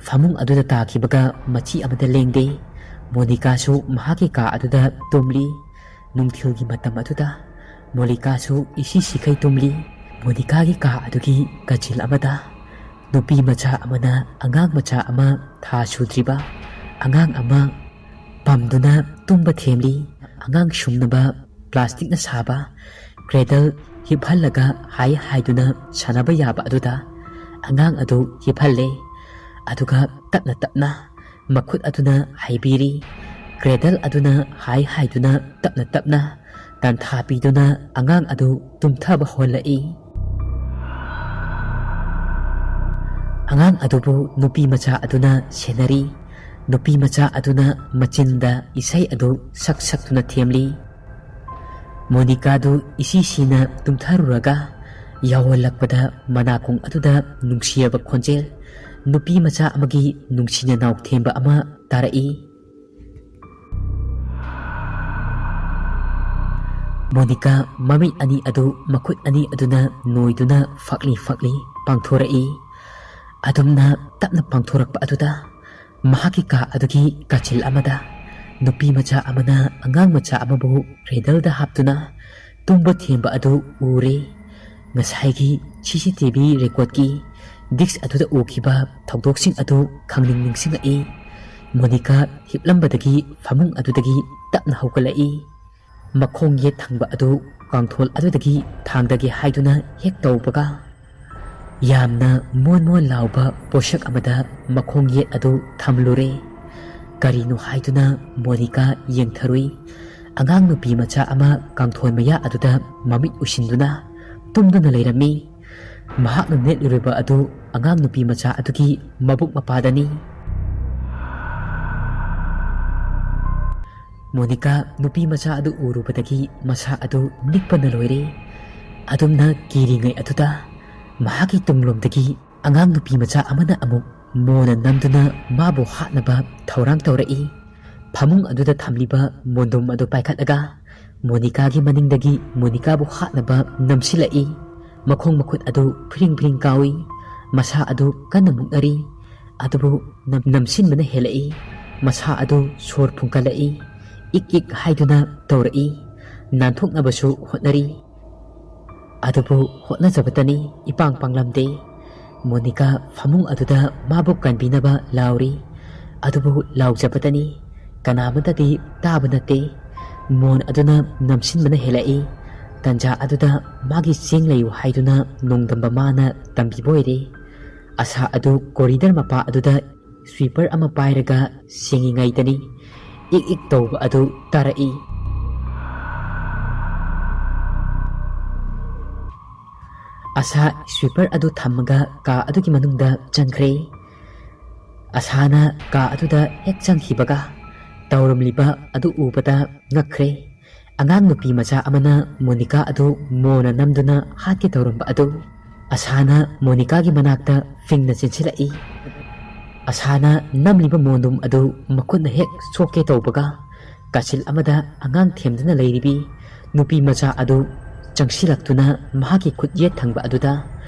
ꯐꯃꯨꯡ ꯑꯗꯨꯗ ꯇꯥꯈꯤꯕꯒ ꯃꯆꯤ ꯑꯃꯗ ꯂꯦꯡꯗꯦ꯫ ꯃꯣꯅꯤꯀꯥꯁꯨ ꯃꯍꯥꯛꯀꯤ ꯀꯥ ꯑꯗꯨꯗ ꯇꯨꯝꯂꯤ꯫ ꯅꯨꯡꯊꯤꯜꯒꯤ ꯃꯇꯝ ꯑꯗꯨꯗ ꯃꯣꯅꯤꯀꯥꯁꯨ ꯏꯁꯤ ꯁꯤꯈꯩ ꯇꯨꯝꯂꯤ꯫ ꯃꯣꯅꯤꯀꯥꯒꯤ ꯀꯥ ꯑꯗꯨꯒꯤ ꯀꯥꯆꯤꯜ ꯑꯃꯗ ꯅꯨꯄꯤ ꯃꯆꯥ ꯑꯃꯅ ꯑꯉꯥꯡ ꯃꯆꯥ ꯑꯃ ꯊꯥ ꯁꯨꯗ꯭ꯔꯤꯕ ꯑꯉꯥꯡ ꯑꯃ ꯄꯝꯗꯨꯅ ꯇꯨꯝꯕ ꯊꯦꯝꯂꯤ꯫ ꯑꯉꯥꯡ ꯁꯨꯝꯅꯕ ꯄ꯭ꯂꯥꯁꯇꯤꯛꯅ ꯁꯥꯕ ꯀ꯭ꯔꯦꯗꯜ ꯍꯤꯞꯍꯜꯂꯒ ꯍꯥꯏ ꯍꯥꯏꯗꯨꯅ ꯁꯥꯟꯅꯕ ꯌꯥꯕ ꯑꯗꯨꯗ ꯑꯉꯥꯡ ꯑꯗꯨ ꯍꯤꯞꯍꯜꯂꯦ꯫ ꯑꯗꯨꯒ ꯇꯞꯅ ꯇꯞꯅ ꯃꯈꯨꯠ ꯑꯗꯨꯅ ꯍꯩꯕꯤꯔꯤ꯫ ꯀ꯭ꯔꯦꯗꯜ ꯑꯗꯨꯅ ꯍꯥꯏ ꯍꯥꯏꯗꯨꯅ ꯇꯞꯅ ꯇꯞꯅ ꯇꯟꯊꯥ ꯄꯤꯗꯨꯅ ꯑꯉꯥꯡ ꯑꯗꯨ ꯇꯨꯝꯊꯕ ꯍꯣꯜꯂꯛꯏ꯫ ꯑꯉꯥꯡ ꯑꯗꯨꯕꯨ ꯅꯨꯄꯤ ꯃꯆꯥ ꯑꯗꯨꯅ ꯁꯦꯟꯅꯔꯤ꯫ ꯅꯨꯄꯤ ꯃꯆꯥ ꯑꯗꯨꯅ ꯃꯆꯤꯟꯗ ꯏꯁꯩ ꯑꯗꯨ ꯁꯛ ꯁꯛꯇꯨꯅ ꯊꯦꯝꯂꯤ꯫ ꯃꯣꯅꯤꯀꯥꯗꯨ ꯏꯁꯤ ꯁꯤꯅ ꯇꯨꯝꯊꯔꯨꯔꯒ ꯌꯥꯑꯣꯜꯂꯛꯄꯗ ꯃꯅꯥꯀꯣꯡ ꯑꯗꯨꯗ ꯅꯨꯡꯁꯤꯔꯕ ꯈꯣꯟꯖꯦꯜ, ꯅꯨꯄꯤ ꯃꯆꯥ ꯑꯃꯒꯤ ꯅꯨꯡꯁꯤꯅ ꯅꯥꯎ ꯊꯦꯝꯕ ꯑꯃ ꯇꯥꯔꯛꯏ꯫ ꯃꯣꯅꯤꯀꯥ ꯃꯃꯤꯠ ꯑꯅꯤ ꯑꯗꯨ ꯃꯈꯨꯠ ꯑꯅꯤ ꯑꯗꯨꯅ ꯅꯣꯏꯗꯨꯅ ꯐꯛꯂꯤ ꯐꯛꯂꯤ ꯄꯥꯡꯊꯣꯔꯛꯏ꯫ ꯑꯗꯨꯝꯅ ꯇꯞꯅ ꯄꯥꯡꯊꯣꯔꯛꯄ ꯑꯗꯨꯗ ꯃꯍꯥꯛꯀꯤ ꯀꯥ ꯑꯗꯨꯒꯤ ꯀꯥꯆꯤꯜ ꯑꯃꯗ ꯅꯨꯄꯤ ꯃꯆꯥ ꯑꯃꯅ ꯑꯉꯥꯡ ꯃꯆꯥ ꯑꯃꯕꯨ ꯀ꯭ꯔꯦꯗꯜꯗ ꯍꯥꯞꯇꯨꯅ ꯇꯨꯝꯕ ꯊꯦꯝꯕ ꯑꯗꯨ ꯎꯔꯦ꯫ ꯉꯁꯥꯏꯒꯤ ꯁꯤ ꯁꯤ ꯇꯤ ꯚꯤ ꯔꯦꯀꯣꯔꯗꯀꯤ ꯗꯤꯁꯛ ꯑꯗꯨꯗ ꯎꯈꯤꯕ ꯊꯧꯗꯣꯛꯁꯤꯡ ꯑꯗꯨ ꯈꯪꯅꯤꯡ ꯅꯤꯡꯁꯤꯡꯂꯛꯏ꯫ ꯃꯣꯅꯤꯀꯥ ꯍꯤꯞꯂꯝꯕꯗꯒꯤ ꯐꯃꯨꯡ ꯑꯗꯨꯗꯒꯤ ꯇꯞꯅ ꯍꯧꯒꯠꯂꯛꯏ꯫ ꯃꯈꯣꯡ ꯌꯦꯠ ꯊꯪꯕ ꯑꯗꯨ ꯀꯥꯡꯊꯣꯜ ꯑꯗꯨꯗꯒꯤ ꯊꯥꯡꯗꯒꯦ ꯍꯥꯏꯗꯨꯅ ꯍꯦꯛ ꯇꯧꯕꯒ, ꯌꯥꯝꯅ ꯃꯣꯟ ꯃꯣꯟ ꯂꯥꯎꯕ ꯄꯣꯠꯁꯛ ꯑꯃꯗ ꯃꯈꯣꯡ ꯌꯦꯠ ꯑꯗꯨ ꯊꯝꯂꯨꯔꯦ꯫ ꯀꯔꯤꯅꯣ ꯍꯥꯏꯗꯨꯅ ꯃꯣꯅꯤꯀꯥ ꯌꯦꯡꯊꯔꯨꯏ꯫ ꯑꯉꯥꯡ ꯅꯨꯄꯤ ꯃꯆꯥ ꯑꯃ ꯀꯥꯡꯊꯣꯜ ꯃꯌꯥ ꯑꯗꯨꯗ ꯃꯃꯤꯠ ꯎꯏꯁꯤꯟꯗꯨꯅ ꯇꯨꯝꯗꯨꯅ ꯂꯩꯔꯝꯃꯤ꯫ ꯃꯍꯥꯛꯅ ꯅꯦꯠꯂꯨꯔꯤꯕ ꯑꯗꯨ ꯑꯉꯥꯡ ꯅꯨꯄꯤ ꯃꯆꯥ ꯑꯗꯨꯒꯤ ꯃꯕꯨꯛ ꯃꯄꯥꯗꯅꯤ꯫ ꯃꯣꯅꯤꯀꯥ ꯅꯨꯄꯤ ꯃꯆꯥ ꯑꯗꯨ ꯎꯔꯨꯕꯗꯒꯤ ꯃꯁꯥ ꯑꯗꯨ ꯅꯤꯛꯄꯅ ꯂꯣꯏꯔꯦ꯫ ꯑꯗꯨꯝꯅ ꯀꯤꯔꯤꯉꯩ ꯑꯗꯨꯗ ꯃꯍꯥꯛꯀꯤ ꯇꯨꯡꯂꯣꯝꯗꯒꯤ ꯑꯉꯥꯡ ꯅꯨꯄꯤ ꯃꯆꯥ ꯑꯃꯅ ꯑꯃꯨꯛ ꯃꯣꯟꯅ ꯅꯝꯗꯨꯅ ꯃꯥꯕꯨ ꯍꯥꯠꯅꯕ ꯊꯧꯔꯥꯡ ꯇꯧꯔꯛꯏ꯫ ꯐꯃꯨꯡ ꯑꯗꯨꯗ ꯊꯝꯂꯤꯕ ꯃꯣꯟꯗꯨꯝ ꯑꯗꯨ ꯄꯥꯏꯈꯠꯂꯒ ꯃꯣꯅꯤꯀꯥꯒꯤ ꯃꯅꯤꯡꯗꯒꯤ ꯃꯣꯅꯤꯀꯥꯕꯨ ꯍꯥꯠꯅꯕ ꯅꯝꯁꯤꯜꯂꯛꯏ꯫ ꯃꯈꯣꯡ ꯃꯈꯨꯠ ꯑꯗꯨ ꯐ꯭ꯔꯤꯡ ꯐ꯭ꯔꯤꯡ ꯀꯥꯎꯏ꯫ ꯃꯁꯥ ꯑꯗꯨ ꯀꯟꯅ ꯃꯨꯛꯅꯔꯤ꯫ ꯑꯗꯨꯕꯨ ꯅꯝ-, ꯅꯝꯁꯤꯟꯕꯅ ꯍꯦꯜꯂꯛꯏ꯫ ꯃꯁꯥ ꯑꯗꯨ ꯁꯣꯔ ꯐꯨꯟꯒꯠꯂꯛꯏ꯫ ꯏꯛ ꯏꯛ ꯍꯥꯏꯗꯨꯅ ꯇꯧꯔꯛꯏ꯫ ꯅꯥꯟꯊꯣꯛꯅꯕꯁꯨ ꯍꯣꯠꯅꯔꯤ꯫ ꯑꯗꯨꯕꯨ ꯍꯣꯠꯅꯖꯕꯇꯅꯤ, ꯏꯄꯥꯡ ꯄꯥꯡꯂꯝꯗꯦ꯫ ꯃꯣꯅꯤꯀꯥ ꯐꯃꯨꯡ ꯑꯗꯨꯗ ꯃꯥꯕꯨ ꯀꯟꯕꯤꯅꯕ ꯂꯥꯎꯔꯤ꯫ ꯑꯗꯨꯕꯨ ꯂꯥꯎꯖꯕꯇꯅꯤ, ꯀꯅꯥꯃꯠꯇꯗꯤ ꯇꯥꯕ ꯅꯠꯇꯦ꯫ ꯃꯣꯟ ꯑꯗꯨꯅ ꯅꯝꯁꯤꯟꯕꯅ ꯍꯦꯜꯂꯛꯏ꯫ ꯇꯟꯖꯥ ꯑꯗꯨꯗ ꯃꯥꯒꯤ ꯆꯦꯡ ꯂꯩꯌꯨ ꯍꯥꯏꯗꯨꯅ ꯅꯣꯡꯗꯝꯕ ꯃꯥꯅ ꯇꯝꯕꯤꯕ ꯑꯣꯏꯔꯦ꯫ ꯑꯁꯥ ꯑꯗꯨ ꯀꯣꯔꯤꯗꯔ ꯃꯄꯥ ꯑꯗꯨꯗ ꯁ꯭ꯋꯤꯄꯔ ꯑꯃ ꯄꯥꯏꯔꯒ ꯁꯦꯡꯉꯤꯉꯩꯗꯅꯤ ꯏꯛ ꯏꯛ ꯇꯧꯕ ꯑꯗꯨ ꯇꯥꯔꯛꯏ꯫ ꯑꯁꯥ ꯁ꯭ꯋꯤꯄꯔ ꯑꯗꯨ ꯊꯝꯃꯒ ꯀꯥ ꯑꯗꯨꯒꯤ ꯃꯅꯨꯡꯗ ꯆꯪꯈ꯭ꯔꯦ꯫ ꯑꯁꯥꯅ ꯀꯥ ꯑꯗꯨꯗ ꯍꯦꯛ ꯆꯪꯈꯤꯕꯒ ꯇꯧꯔꯝꯂꯤꯕ ꯑꯗꯨ ꯎꯕꯗ ꯉꯛꯈ꯭ꯔꯦ꯫ ꯑꯉꯥꯡ ꯅꯨꯄꯤ ꯃꯆꯥ ꯑꯃꯅ ꯃꯣꯅꯤꯀꯥ ꯑꯗꯨ ꯃꯣꯟꯅ ꯅꯝꯗꯨꯅ ꯍꯥꯠꯀꯦ ꯇꯧꯔꯝꯕ ꯑꯗꯨ ꯑꯁꯥꯅ ꯃꯣꯅꯤꯀꯥꯒꯤ ꯃꯅꯥꯛꯇ ꯐꯤꯡꯅ ꯆꯦꯟꯁꯤꯜꯂꯛꯏ꯫ ꯑꯁꯥꯅ ꯅꯝꯂꯤꯕ ꯃꯣꯟꯗꯨꯝ ꯑꯗꯨ ꯃꯈꯨꯠꯅ ꯍꯦꯛ ꯁꯣꯛꯀꯦ ꯇꯧꯕꯒ, ꯀꯥꯆꯤꯜ ꯑꯃꯗ ꯑꯉꯥꯡ ꯊꯦꯝꯗꯨꯅ ꯂꯩꯔꯤꯕꯤ ꯅꯨꯄꯤ ꯃꯆꯥ ꯑꯗꯨ ꯆꯪꯁꯤꯜꯂꯛꯇꯨꯅ ꯃꯍꯥꯛꯀꯤ ꯈꯨꯠ ꯌꯦꯠ ꯊꯪꯕ ꯑꯗꯨꯗ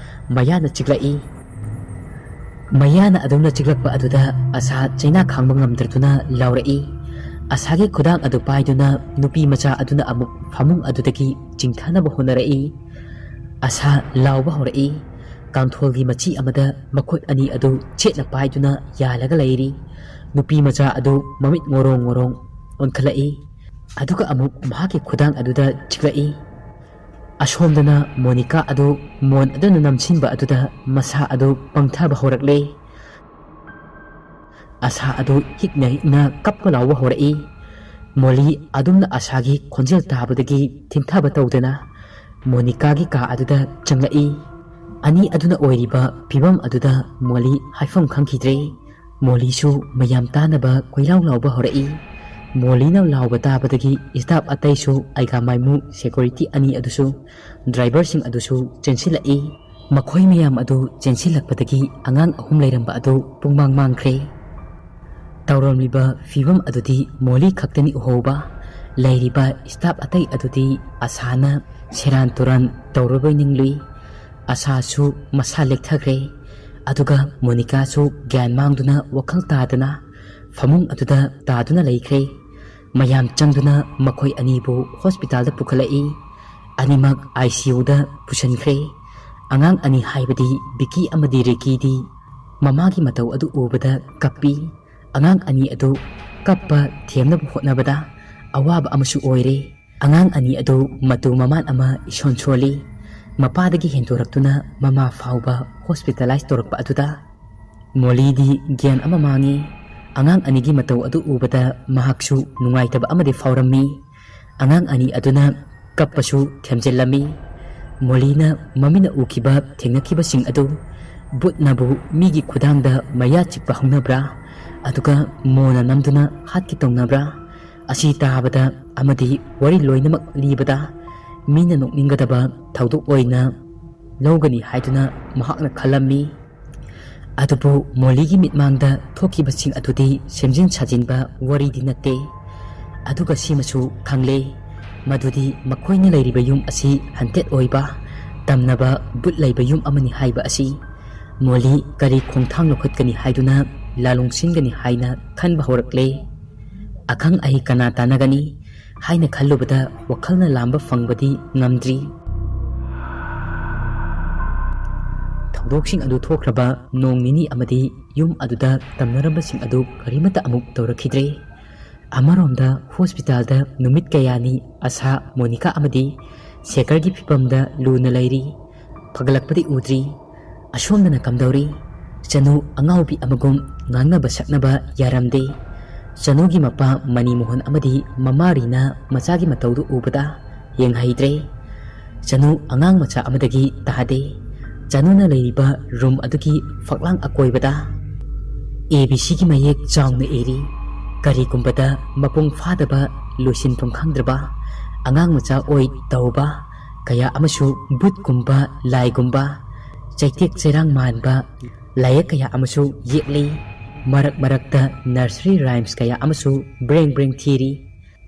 ꯃꯌꯥꯅ ꯆꯤꯛꯂꯛꯏ꯫ ꯃꯌꯥꯅ ꯑꯗꯨꯝꯅ ꯆꯤꯛꯂꯛꯄ ꯑꯗꯨꯗ ꯑꯁꯥ ꯆꯩꯅꯥ ꯈꯥꯡꯕ ꯉꯝꯗ꯭ꯔꯗꯨꯅ ꯂꯥꯎꯔꯛꯏ꯫ ꯑꯁꯥꯒꯤ ꯈꯨꯗꯥꯡ ꯑꯗꯨ ꯄꯥꯏꯗꯨꯅ ꯅꯨꯄꯤ ꯃꯆꯥ ꯑꯗꯨꯅ ꯑꯃꯨꯛ ꯐꯃꯨꯡ ꯑꯗꯨꯗꯒꯤ ꯆꯤꯡꯊꯅꯕ ꯍꯣꯠꯅꯔꯛꯏ꯫ ꯑꯁꯥ ꯂꯥꯎꯕ ꯍꯧꯔꯛꯏ꯫ ꯀꯥꯡꯊꯣꯜꯒꯤ ꯃꯆꯤ ꯑꯃꯗ ꯃꯈꯨꯠ ꯑꯅꯤ ꯑꯗꯨ ꯆꯦꯠꯅ ꯄꯥꯏꯗꯨꯅ ꯌꯥꯜꯂꯒ ꯂꯩꯔꯤ꯫ ꯅꯨꯄꯤ ꯃꯆꯥ ꯑꯗꯨ ꯃꯃꯤꯠ ꯉꯣꯔꯣꯡ ꯉꯣꯔꯣꯡ ꯑꯣꯟꯈꯠꯂꯛꯏ꯫ ꯑꯗꯨꯒ ꯑꯃꯨꯛ ꯃꯍꯥꯛꯀꯤ ꯈꯨꯗꯥꯡ ꯑꯗꯨꯗ ꯆꯤꯛꯂꯛꯏ꯫ ꯑꯁꯣꯝꯗꯅ ꯃꯣꯅꯤꯀꯥ ꯑꯗꯨ ꯃꯣꯟ ꯑꯗꯨꯅ ꯅꯝꯁꯤꯟꯕ ꯑꯗꯨꯗ ꯃꯁꯥ ꯑꯗꯨ ꯄꯪꯊꯕ ꯍꯧꯔꯛꯂꯦ꯫ ꯑꯁꯥ ꯑꯗꯨ ꯍꯤꯛꯅ ꯍꯤꯛꯅ ꯀꯞꯄ ꯂꯥꯎꯕ ꯍꯧꯔꯛꯏ꯫ ꯃꯣꯂꯤ ꯑꯗꯨꯝꯅ ꯑꯁꯥꯒꯤ ꯈꯣꯟꯖꯦꯜ ꯇꯥꯕꯗꯒꯤ ꯊꯤꯟꯊꯕ ꯇꯧꯗꯅ ꯃꯣꯅꯤꯀꯥꯒꯤ ꯀꯥ ꯑꯗꯨꯗ ꯆꯪꯂꯛꯏ꯫ ꯑꯅꯤ ꯑꯗꯨꯅ ꯑꯣꯏꯔꯤꯕ ꯐꯤꯕꯝ ꯑꯗꯨꯗ ꯃꯣꯂꯤ ꯍꯥꯏꯐꯝ ꯈꯪꯈꯤꯗ꯭ꯔꯦ꯫ ꯃꯣꯂꯤꯁꯨ ꯃꯌꯥꯝ ꯇꯥꯅꯕ ꯀꯣꯏꯂꯥꯎ ꯂꯥꯎꯕ ꯍꯧꯔꯛꯏ꯫ ꯃꯣꯂꯤꯅ ꯂꯥꯎꯕ ꯇꯥꯕꯗꯒꯤ staff ꯑꯇꯩꯁꯨ ꯑꯩꯒꯥ ꯃꯥꯏꯃꯨ security ꯑꯅꯤ ꯑꯗꯨꯁꯨ, driverꯁꯤꯡ ꯑꯗꯨꯁꯨ ꯆꯦꯟꯁꯤꯜꯂꯛꯏ꯫ ꯃꯈꯣꯏ ꯃꯌꯥꯝ ꯑꯗꯨ ꯆꯦꯟꯁꯤꯜꯂꯛꯄꯗꯒꯤ ꯑꯉꯥꯡ ꯑꯍꯨꯝ ꯂꯩꯔꯝꯕ ꯑꯗꯨ ꯄꯨꯡꯃꯥꯡ ꯃꯥꯡꯈ꯭ꯔꯦ꯫ ꯇꯧꯔꯝꯂꯤꯕ ꯐꯤꯕꯝ ꯑꯗꯨꯗꯤ ꯃꯣꯂꯤ ꯈꯛꯇꯅꯤ ꯎꯍꯧꯕ꯫ ꯂꯩꯔꯤꯕ staff ꯑꯇꯩ ꯑꯗꯨꯗꯤ ꯑꯁꯥꯅ ꯁꯦꯔꯥꯟ ꯇꯨꯔꯥꯟ ꯇꯧꯔꯕꯣꯏ ꯅꯤꯡꯂꯨꯏ꯫ ꯑꯁꯥꯁꯨ ꯃꯁꯥ ꯂꯦꯛꯊꯈ꯭ꯔꯦ꯫ ꯑꯗꯨꯒ ꯃꯣꯅꯤꯀꯥꯁꯨ ꯒ꯭ꯌꯥꯟ ꯃꯥꯡꯗꯨꯅ ꯋꯥꯈꯜ ꯇꯥꯗꯅ ꯐꯃꯨꯡ ꯑꯗꯨꯗ ꯇꯥꯗꯨꯅ ꯂꯩꯈ꯭ꯔꯦ꯫ ꯃꯌꯥꯝ ꯆꯪꯗꯨꯅ ꯃꯈꯣꯏ ꯑꯅꯤꯕꯨ hospitalꯗ ꯄꯨꯈꯠꯂꯛꯏ꯫ ꯑꯅꯤꯃꯛ ICUꯗ ꯄꯨꯁꯤꯟꯈ꯭ꯔꯦ꯫ ꯑꯉꯥꯡ ꯑꯅꯤ ꯍꯥꯏꯕꯗꯤ ꯕꯤꯀꯤ ꯑꯃꯗꯤ ꯔꯤꯀꯤꯗꯤ ꯃꯃꯥꯒꯤ ꯃꯇꯧ ꯑꯗꯨ ꯎꯕꯗ ꯀꯞꯄꯤ꯫ ꯑꯉꯥꯡ ꯑꯅꯤ ꯑꯗꯨ ꯀꯞꯄ ꯊꯦꯝꯅꯕ ꯍꯣꯠꯅꯕꯗ ꯑꯋꯥꯕ ꯑꯃꯁꯨ ꯑꯣꯏꯔꯦ꯫ ꯑꯉꯥꯡ ꯑꯅꯤ ꯑꯗꯨ ꯃꯇꯨ ꯃꯃꯥꯟ ꯑꯃ ꯏꯁꯣꯟ ꯁꯣꯜꯂꯤ꯫ ꯃꯄꯥꯗꯒꯤ ꯍꯦꯟꯗꯣꯔꯛꯇꯨꯅ ꯃꯃꯥ ꯐꯥꯎꯕ hospitalize ꯇꯧꯔꯛꯄ ꯑꯗꯨꯗ ꯃꯣꯂꯤꯗꯤ ꯒ꯭ꯌꯥꯟ ꯑꯃ ꯃꯥꯡꯉꯤ꯫ ꯑꯉꯥꯡ ꯑꯅꯤꯒꯤ ꯃꯇꯧ ꯑꯗꯨ ꯎꯕꯗ ꯃꯍꯥꯛꯁꯨ ꯅꯨꯡꯉꯥꯏꯇꯕ ꯑꯃꯗꯤ ꯐꯥꯎꯔꯝꯃꯤ꯫ ꯑꯉꯥꯡ ꯑꯅꯤ ꯑꯗꯨꯅ ꯀꯞꯄꯁꯨ ꯊꯦꯝꯖꯤꯜꯂꯝꯃꯤ꯫ ꯃꯣꯂꯤꯅ ꯃꯃꯤꯠꯅ ꯎꯈꯤꯕ ꯊꯦꯡꯅꯈꯤꯕꯁꯤꯡ ꯑꯗꯨ, ꯕꯨꯠꯅꯕꯨ ꯃꯤꯒꯤ ꯈꯨꯗꯥꯡꯗ ꯃꯌꯥ ꯆꯤꯛꯄ ꯍꯧꯅꯕ꯭ꯔꯥ? ꯑꯗꯨꯒ ꯃꯣꯟꯅ ꯅꯝꯗꯨꯅ ꯍꯥꯠꯀꯦ ꯇꯧꯅꯕ꯭ꯔꯥ? ꯑꯁꯤ ꯇꯥꯕꯗ ꯑꯃꯗꯤ ꯋꯥꯔꯤ ꯂꯣꯏꯅꯃꯛ ꯂꯤꯕꯗ ꯃꯤꯅ ꯅꯣꯛꯅꯤꯡꯒꯗꯕ ꯊꯧꯗꯣꯛ ꯑꯣꯏꯅ ꯂꯧꯒꯅꯤ ꯍꯥꯏꯗꯨꯅ ꯃꯍꯥꯛꯅ ꯈꯜꯂꯝꯃꯤ꯫ ꯑꯗꯨꯕꯨ ꯃꯣꯂꯤꯒꯤ ꯃꯤꯠꯃꯥꯡꯗ ꯊꯣꯛꯈꯤꯕꯁꯤꯡ ꯑꯗꯨꯗꯤ ꯁꯦꯝꯖꯤꯟ ꯁꯥꯖꯤꯟꯕ ꯋꯥꯔꯤꯗꯤ ꯅꯠꯇꯦ꯫ ꯑꯗꯨꯒ ꯁꯤꯃꯁꯨ ꯈꯪꯂꯦ, ꯃꯗꯨꯗꯤ ꯃꯈꯣꯏꯅ ꯂꯩꯔꯤꯕ ꯌꯨꯝ ꯑꯁꯤ ꯍꯟꯇꯦꯠ ꯑꯣꯏꯕ, ꯇꯝꯅꯕ ꯕꯨꯠ ꯂꯩꯕ ꯌꯨꯝ ꯑꯃꯅꯤ ꯍꯥꯏꯕ ꯑꯁꯤ꯫ ꯃꯣꯂꯤ ꯀꯔꯤ ꯈꯣꯡꯊꯥꯡ ꯂꯧꯈꯠꯀꯅꯤ ꯍꯥꯏꯗꯨꯅ ꯂꯥꯂꯣꯡ ꯁꯤꯟꯒꯅꯤ ꯍꯥꯏꯅ ꯈꯟꯕ ꯍꯧꯔꯛꯂꯦ꯫ ꯑꯈꯪ ꯑꯍꯩ ꯀꯅꯥ ꯇꯥꯟꯅꯒꯅꯤ ꯍꯥꯏꯅ ꯈꯜꯂꯨꯕꯗ ꯋꯥꯈꯜꯅ ꯂꯥꯝꯕ ꯐꯪꯕꯗꯤ ꯉꯝꯗ꯭ꯔꯤ꯫ ꯊꯧꯗꯣꯛꯁꯤꯡ ꯑꯗꯨ ꯊꯣꯛꯈ꯭ꯔꯕ ꯅꯣꯡ ꯅꯤꯅꯤ ꯑꯃꯗꯤ ꯌꯨꯝ ꯑꯗꯨꯗ ꯇꯝꯅꯔꯝꯕꯁꯤꯡ ꯑꯗꯨ ꯀꯔꯤꯃꯠꯇ ꯑꯃꯨꯛ ꯇꯧꯔꯛꯈꯤꯗ꯭ꯔꯦ꯫ ꯑꯃꯔꯣꯝꯗ ꯍꯣꯁꯄꯤꯇꯥꯜꯗ ꯅꯨꯃꯤꯠ ꯀꯌꯥꯅꯤ ꯑꯁꯥ, ꯃꯣꯅꯤꯀꯥ ꯑꯃꯗꯤ ꯁꯦꯀꯔꯒꯤ ꯐꯤꯕꯝꯗ ꯂꯨꯅ ꯂꯩꯔꯤ꯫ ꯐꯒꯠꯂꯛꯄꯗꯤ ꯎꯗ꯭ꯔꯤ꯫ ꯑꯁꯣꯝꯗꯅ ꯀꯝꯗꯧꯔꯤ? ꯆꯅꯨ ꯑꯉꯥꯎꯕꯤ ꯑꯃꯒꯨꯝ ꯉꯥꯡꯅꯕ ꯁꯛꯅꯕ ꯌꯥꯔꯝꯗꯦ꯫ ꯆꯅꯨꯒꯤ ꯃꯄꯥ ꯃꯅꯤꯃꯣꯍꯟ ꯑꯃꯗꯤ ꯃꯃꯥ ꯔꯤꯅꯥ ꯃꯆꯥꯒꯤ ꯃꯇꯧꯗꯨ ꯎꯕꯗ ꯌꯦꯡꯍꯩꯗ꯭ꯔꯦ꯫ ꯆꯅꯨ ꯑꯉꯥꯡ ꯃꯆꯥ ꯑꯃꯗꯒꯤ ꯇꯥꯗꯦ꯫ ꯆꯅꯨꯅ ꯂꯩꯔꯤꯕ ꯔꯨꯝ ꯑꯗꯨꯒꯤ ꯐꯛꯂꯥꯡ ꯑꯀꯣꯏꯕꯗ ꯑꯦ ꯕꯤ ꯁꯤꯒꯤ ꯃꯌꯦꯛ ꯆꯥꯎꯅ ꯏꯔꯤ꯫ ꯀꯔꯤꯒꯨꯝꯕꯗ ꯃꯄꯨꯡ ꯐꯥꯗꯕ, ꯂꯣꯏꯁꯤꯟꯐꯝ ꯈꯪꯗ꯭ꯔꯕ ꯑꯉꯥꯡ ꯃꯆꯥ ꯑꯣꯏ ꯇꯧꯕ ꯀꯌꯥ ꯑꯃꯁꯨ ꯕꯨꯠꯀꯨꯝꯕ, ꯂꯥꯏꯒꯨꯝꯕ, ꯆꯩꯇꯦꯛ ꯆꯩꯔꯥꯡ ꯃꯥꯟꯕ ꯂꯥꯏꯌꯦꯛ ꯀꯌꯥ ꯑꯃꯁꯨ ꯌꯦꯛꯂꯤ꯫ ꯃꯔꯛ ꯃꯔꯛꯇ ꯅꯔꯁꯔꯤ ꯔꯥꯏꯝꯁ ꯀꯌꯥ ꯑꯃꯁꯨ ꯕ꯭ꯔꯦꯡ ꯕ꯭ꯔꯦꯡ ꯊꯤꯔꯤ꯫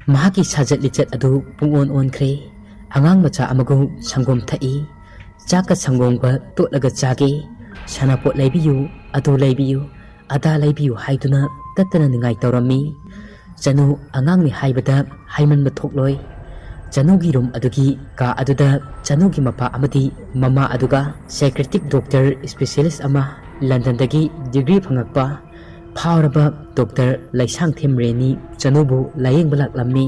ꯃꯍꯥꯛꯀꯤ ꯁꯥꯖꯠ ꯂꯤꯆꯠ ꯑꯗꯨ ꯄꯨꯡꯑꯣꯟ ꯑꯣꯟꯈ꯭ꯔꯦ꯫ ꯑꯉꯥꯡ ꯃꯆꯥ ꯑꯃꯒꯨꯝ ꯁꯪꯒꯣꯝ ꯊꯛꯏ꯫ ꯆꯥꯛꯀ ꯁꯪꯒꯣꯝꯒ ꯇꯣꯠꯂꯒ ꯆꯥꯒꯦ꯫ ꯁꯥꯟꯅꯄꯣꯠ ꯂꯩꯕꯤꯌꯨ, ꯑꯗꯨ ꯂꯩꯕꯤꯌꯨ, ꯑꯗꯥ ꯂꯩꯕꯤꯌꯨ ꯍꯥꯏꯗꯨꯅ ꯇꯠꯇꯅ ꯅꯤꯡꯉꯥꯏ ꯇꯧꯔꯝꯃꯤ꯫ ꯆꯅꯨ ꯑꯉꯥꯡꯅꯤ ꯍꯥꯏꯕꯗ ꯍꯥꯏꯃꯟꯕ ꯊꯣꯛꯂꯣꯏ꯫ ꯆꯅꯨꯒꯤ ꯔꯨꯝ ꯑꯗꯨꯒꯤ ꯀꯥ ꯑꯗꯨꯗ ꯆꯅꯨꯒꯤ ꯃꯄꯥ ꯑꯃꯗꯤ ꯃꯃꯥ ꯑꯗꯨꯒ ꯁꯥꯏꯀ꯭ꯔꯦꯇꯤꯛ ꯗꯣꯛꯇꯔ ꯁ꯭ꯄꯦꯁꯤꯌꯦꯂꯤꯁ ꯑꯃ, ꯂꯟꯗꯟꯗꯒꯤ ꯗꯤꯒ꯭ꯔꯤ ꯐꯪꯉꯛꯄ ꯐꯥꯎꯔꯕ ꯗꯣꯛꯇꯔ ꯂꯩꯁꯥꯡꯊꯦꯝ ꯔꯦꯅꯤ ꯆꯅꯨꯕꯨ ꯂꯥꯌꯦꯡꯕ ꯂꯥꯛꯂꯝꯃꯤ꯫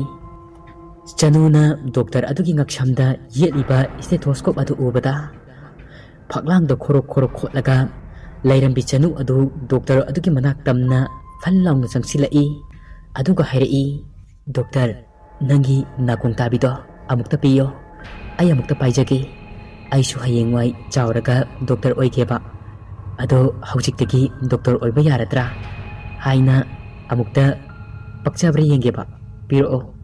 ꯆꯅꯨꯅ ꯗꯣꯛꯇꯔ ꯑꯗꯨꯒꯤ ꯉꯛꯁꯝꯗ ꯌꯦꯠꯂꯤꯕ ꯁ꯭ꯇꯦꯊꯣꯁꯀꯣꯞ ꯑꯗꯨ ꯎꯕꯗ ꯐꯛꯂꯥꯡꯗ ꯈꯣꯔꯣꯛ ꯈꯣꯔꯣꯛ ꯈꯣꯠꯂꯒ ꯂꯩꯔꯝꯕꯤ ꯆꯅꯨ ꯑꯗꯨ ꯗꯣꯛꯇꯔ ꯑꯗꯨꯒꯤ ꯃꯅꯥꯛ ꯇꯝꯅ ꯐꯜ ꯂꯥꯎꯅ ꯆꯪꯁꯤꯜꯂꯛꯏ꯫ ꯑꯗꯨꯒ ꯍꯥꯏꯔꯛꯏ, "ꯗꯣꯛꯇꯔ, ꯅꯪꯒꯤ ꯅꯥꯀꯣꯡ ꯇꯥꯕꯤꯗꯣ ꯑꯃꯨꯛꯇ ꯄꯤꯌꯣ꯫ ꯑꯩ ꯑꯃꯨꯛꯇ ꯄꯥꯏꯖꯒꯦ꯫ ꯑꯩꯁꯨ ꯍꯌꯦꯡꯋꯥꯏ ꯆꯥꯎꯔꯒ ꯗꯣꯛꯇꯔ ꯑꯣꯏꯒꯦꯕ꯫ ꯑꯗꯣ ꯍꯧꯖꯤꯛꯇꯒꯤ ꯗꯣꯛꯇꯔ ꯑꯣꯏꯕ ꯌꯥꯔꯗ꯭ꯔꯥ?" ꯍꯥꯏꯅ ꯑꯃꯨꯛꯇ ꯄꯛꯆꯕ꯭ꯔꯥ ꯌꯦꯡꯒꯦꯕ꯫ ꯄꯤꯔꯛꯑꯣ꯫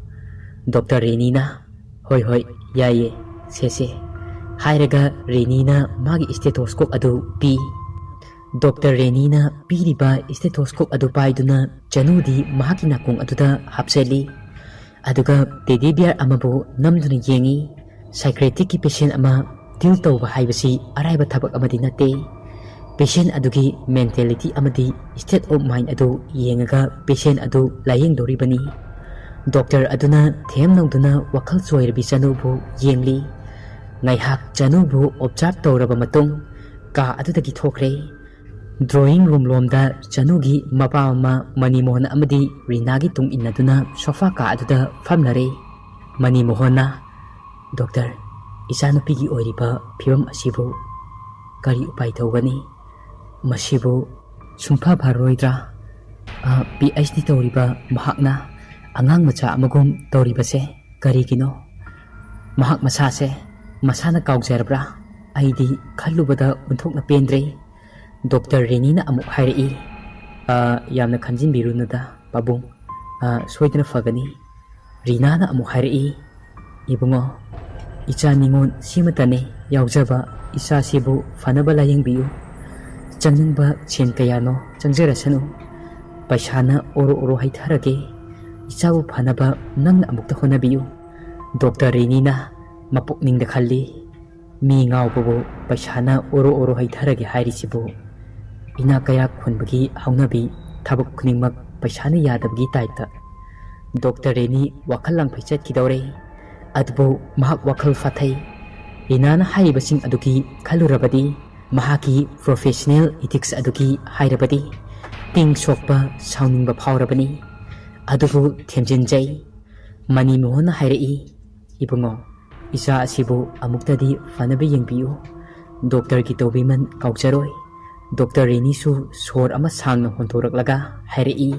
ꯗꯣꯛꯇꯔ ꯔꯦꯅꯤꯅ, "ꯍꯣꯏ, ꯍꯣꯏ, ꯌꯥꯏꯌꯦ, ꯁꯦ, ꯁꯦ," ꯍꯥꯏꯔꯒ ꯔꯦꯅꯤꯅ ꯃꯥꯒꯤ ꯁ꯭ꯇꯦꯊꯣꯁꯀꯣꯞ ꯑꯗꯨ ꯄꯤ꯫ ꯗꯣꯛꯇꯔ ꯔꯦꯅꯤꯅ ꯄꯤꯔꯤꯕ ꯁ꯭ꯇꯦꯊꯣꯁꯀꯣꯞ ꯑꯗꯨ ꯄꯥꯏꯗꯨꯅ ꯆꯅꯨꯗꯤ ꯃꯍꯥꯛꯀꯤ ꯅꯥꯀꯣꯡ ꯑꯗꯨꯗ ꯍꯥꯞꯆꯜꯂꯤ꯫ ꯑꯗꯨꯒ ꯇꯦꯗꯤ ꯕꯤꯌꯔ ꯑꯃꯕꯨ ꯅꯝꯗꯨꯅ ꯌꯦꯡꯏ꯫ ꯁꯥꯏꯀ꯭ꯔꯦꯇꯤꯛꯀꯤ ꯄꯦꯁꯦꯟ ꯑꯃ ꯗꯤꯜ ꯇꯧꯕ ꯍꯥꯏꯕꯁꯤ ꯑꯔꯥꯏꯕ ꯊꯕꯛ ꯑꯃꯗꯤ ꯅꯠꯇꯦ꯫ ꯄꯦꯁꯦꯟ ꯑꯗꯨꯒꯤ ꯃꯦꯟꯇꯦꯂꯤꯇꯤ ꯑꯃꯗꯤ ꯁ꯭ꯇꯦꯠ ꯑꯣꯐ ꯃꯥꯏꯟ ꯑꯗꯨ ꯌꯦꯡꯉꯒ ꯄꯦꯁꯦꯟ ꯑꯗꯨ ꯂꯥꯌꯦꯡꯗꯧꯔꯤꯕꯅꯤ꯫ ꯗꯣꯛꯇꯔ ꯑꯗꯨꯅ ꯊꯦꯝ ꯅꯧꯗꯨꯅ ꯋꯥꯈꯜ ꯆꯣꯏꯔꯕꯤ ꯆꯅꯨꯕꯨ ꯌꯦꯡꯂꯤ꯫ ꯉꯥꯏꯍꯥꯛ ꯆꯅꯨꯕꯨ ꯑꯣꯕꯖꯥꯔꯚ ꯇꯧꯔꯕ ꯃꯇꯨꯡ ꯀꯥ ꯑꯗꯨꯗꯒꯤ ꯊꯣꯛꯈ꯭ꯔꯦ꯫ ꯗ꯭ꯔꯣꯌꯤꯡ ꯔꯨꯝ ꯂꯣꯝꯗ ꯆꯅꯨꯒꯤ ꯃꯄꯥ ꯃꯃꯥ ꯃꯅꯤꯃꯣꯍꯟ ꯑꯃꯗꯤ ꯔꯤꯅꯥꯒꯤ ꯇꯨꯡ ꯏꯟꯅꯗꯨꯅ ꯁꯣꯐꯥ ꯀꯥ ꯑꯗꯨꯗ ꯐꯝꯂꯔꯦ꯫ ꯃꯅꯤꯃꯣꯍꯟꯅ, "ꯗꯣꯛꯇꯔ, ꯏꯆꯥꯅꯨꯄꯤꯒꯤ ꯑꯣꯏꯔꯤꯕ ꯐꯤꯕꯝ ꯑꯁꯤꯕꯨ ꯀꯔꯤ ꯎꯄꯥꯏ ꯇꯧꯒꯅꯤ? ꯃꯁꯤꯕꯨ ꯁꯨꯡꯐ ꯐꯔꯔꯣꯏꯗ꯭ꯔꯥ? ꯄꯤ ꯑꯩꯆ ꯗꯤ ꯇꯧꯔꯤꯕ ꯃꯍꯥꯛꯅ ꯑꯉꯥꯡ ꯃꯆꯥ ꯑꯃꯒꯨꯝ ꯇꯧꯔꯤꯕꯁꯦ ꯀꯔꯤꯒꯤꯅꯣ? ꯃꯍꯥꯛ ꯃꯁꯥꯁꯦ ꯃꯁꯥꯅ ꯀꯥꯎꯖꯔꯕ꯭ꯔꯥ? ꯑꯩꯗꯤ ꯈꯜꯂꯨꯕꯗ ꯑꯣꯟꯊꯣꯛꯅ ꯄꯦꯟꯗ꯭ꯔꯦ꯫" ꯗꯣꯛꯇꯔ ꯔꯦꯅꯤꯅ ꯑꯃꯨꯛ ꯍꯥꯏꯔꯛꯏ, "ꯑ, ꯌꯥꯝꯅ ꯈꯟꯖꯤꯟꯕꯤꯔꯨꯅꯨꯗ ꯄꯥꯕꯨꯡ, ꯑ, ꯁꯣꯏꯗꯅ ꯐꯒꯅꯤ꯫" ꯔꯤꯅꯥꯅ ꯑꯃꯨꯛ ꯍꯥꯏꯔꯛꯏ, "ꯏꯕꯨꯡꯉꯣ, ꯏꯆꯥ ꯅꯤꯉꯣꯜ ꯁꯤꯃꯇꯅꯤ ꯌꯥꯎꯖꯕ, ꯏꯆꯥꯁꯤꯕꯨ ꯐꯅꯕ ꯂꯥꯌꯦꯡꯕꯤꯌꯨ꯫ ꯆꯪꯅꯤꯡꯕ ꯁꯦꯟ ꯀꯌꯥꯅꯣ ꯆꯪꯖꯔꯁꯅꯨ, ꯄꯩꯁꯥꯅ ꯑꯣꯔꯣ ꯑꯣꯔꯣ ꯍꯩꯊꯔꯒꯦ, ꯏꯆꯥꯕꯨ ꯐꯅꯕ ꯅꯪꯅ ꯑꯃꯨꯛꯇ ꯍꯣꯠꯅꯕꯤꯌꯨ꯫" ꯗꯣꯛꯇꯔ ꯔꯦꯅꯤꯅ ꯃꯄꯨꯛꯅꯤꯡꯗ ꯈꯜꯂꯤ, "ꯃꯤ ꯉꯥꯎꯕꯕꯨ ꯄꯩꯁꯥꯅ ꯑꯣꯔꯣ ꯑꯣꯔꯣ ꯍꯩꯊꯔꯒꯦ ꯍꯥꯏꯔꯤꯁꯤꯕꯨ? ꯏꯅꯥꯛ ꯀꯩꯔꯥꯛ ꯈꯨꯟꯕꯒꯤ ꯍꯧꯅꯕꯤ, ꯊꯕꯛ ꯈꯨꯗꯤꯡꯃꯛ ꯄꯩꯁꯥꯅ ꯌꯥꯗꯕꯒꯤ ꯇꯥꯏꯞꯇ꯫" ꯗꯣꯛꯇꯔ ꯔꯦꯅꯤ ꯋꯥꯈꯜ ꯂꯥꯡꯐꯩ ꯆꯠꯈꯤꯗꯧꯔꯦ꯫ ꯑꯗꯨꯕꯨ ꯃꯍꯥꯛ ꯋꯥꯈꯜ ꯐꯥꯊꯩ꯫ ꯔꯤꯅꯥꯅ ꯍꯥꯏꯔꯤꯕꯁꯤꯡ ꯑꯗꯨꯒꯤ ꯈꯜꯂꯨꯔꯕꯗꯤ, ꯃꯍꯥꯛꯀꯤ ꯄ꯭ꯔꯣꯐꯦꯁꯅꯦꯜ ꯏꯊꯤꯛꯁ ꯑꯗꯨꯒꯤ ꯍꯥꯏꯔꯕꯗꯤ, ꯇꯤꯡ ꯁꯣꯛꯄ ꯁꯥꯎꯅꯤꯡꯕ ꯐꯥꯎꯔꯕꯅꯤ꯫ ꯑꯗꯨꯕꯨ ꯊꯦꯝꯖꯤꯟꯖꯩ꯫ ꯃꯅꯤꯃꯣꯍꯟꯅ ꯍꯥꯏꯔꯛꯏ, "ꯏꯕꯨꯡꯉꯣ, ꯏꯆꯥ ꯑꯁꯤꯕꯨ ꯑꯃꯨꯛꯇꯗꯤ ꯐꯅꯕ ꯌꯦꯡꯕꯤꯌꯨ꯫ ꯗꯣꯛꯇꯔꯒꯤ ꯇꯧꯕꯤꯃꯜ ꯀꯥꯎꯖꯔꯣꯏ꯫" ꯗꯣꯛꯇꯔ ꯔꯦꯅꯤꯁꯨ ꯁꯣꯔ ꯑꯃ ꯁꯥꯡꯅ ꯍꯣꯟꯗꯣꯔꯛꯂꯒ ꯍꯥꯏꯔꯛꯏ꯫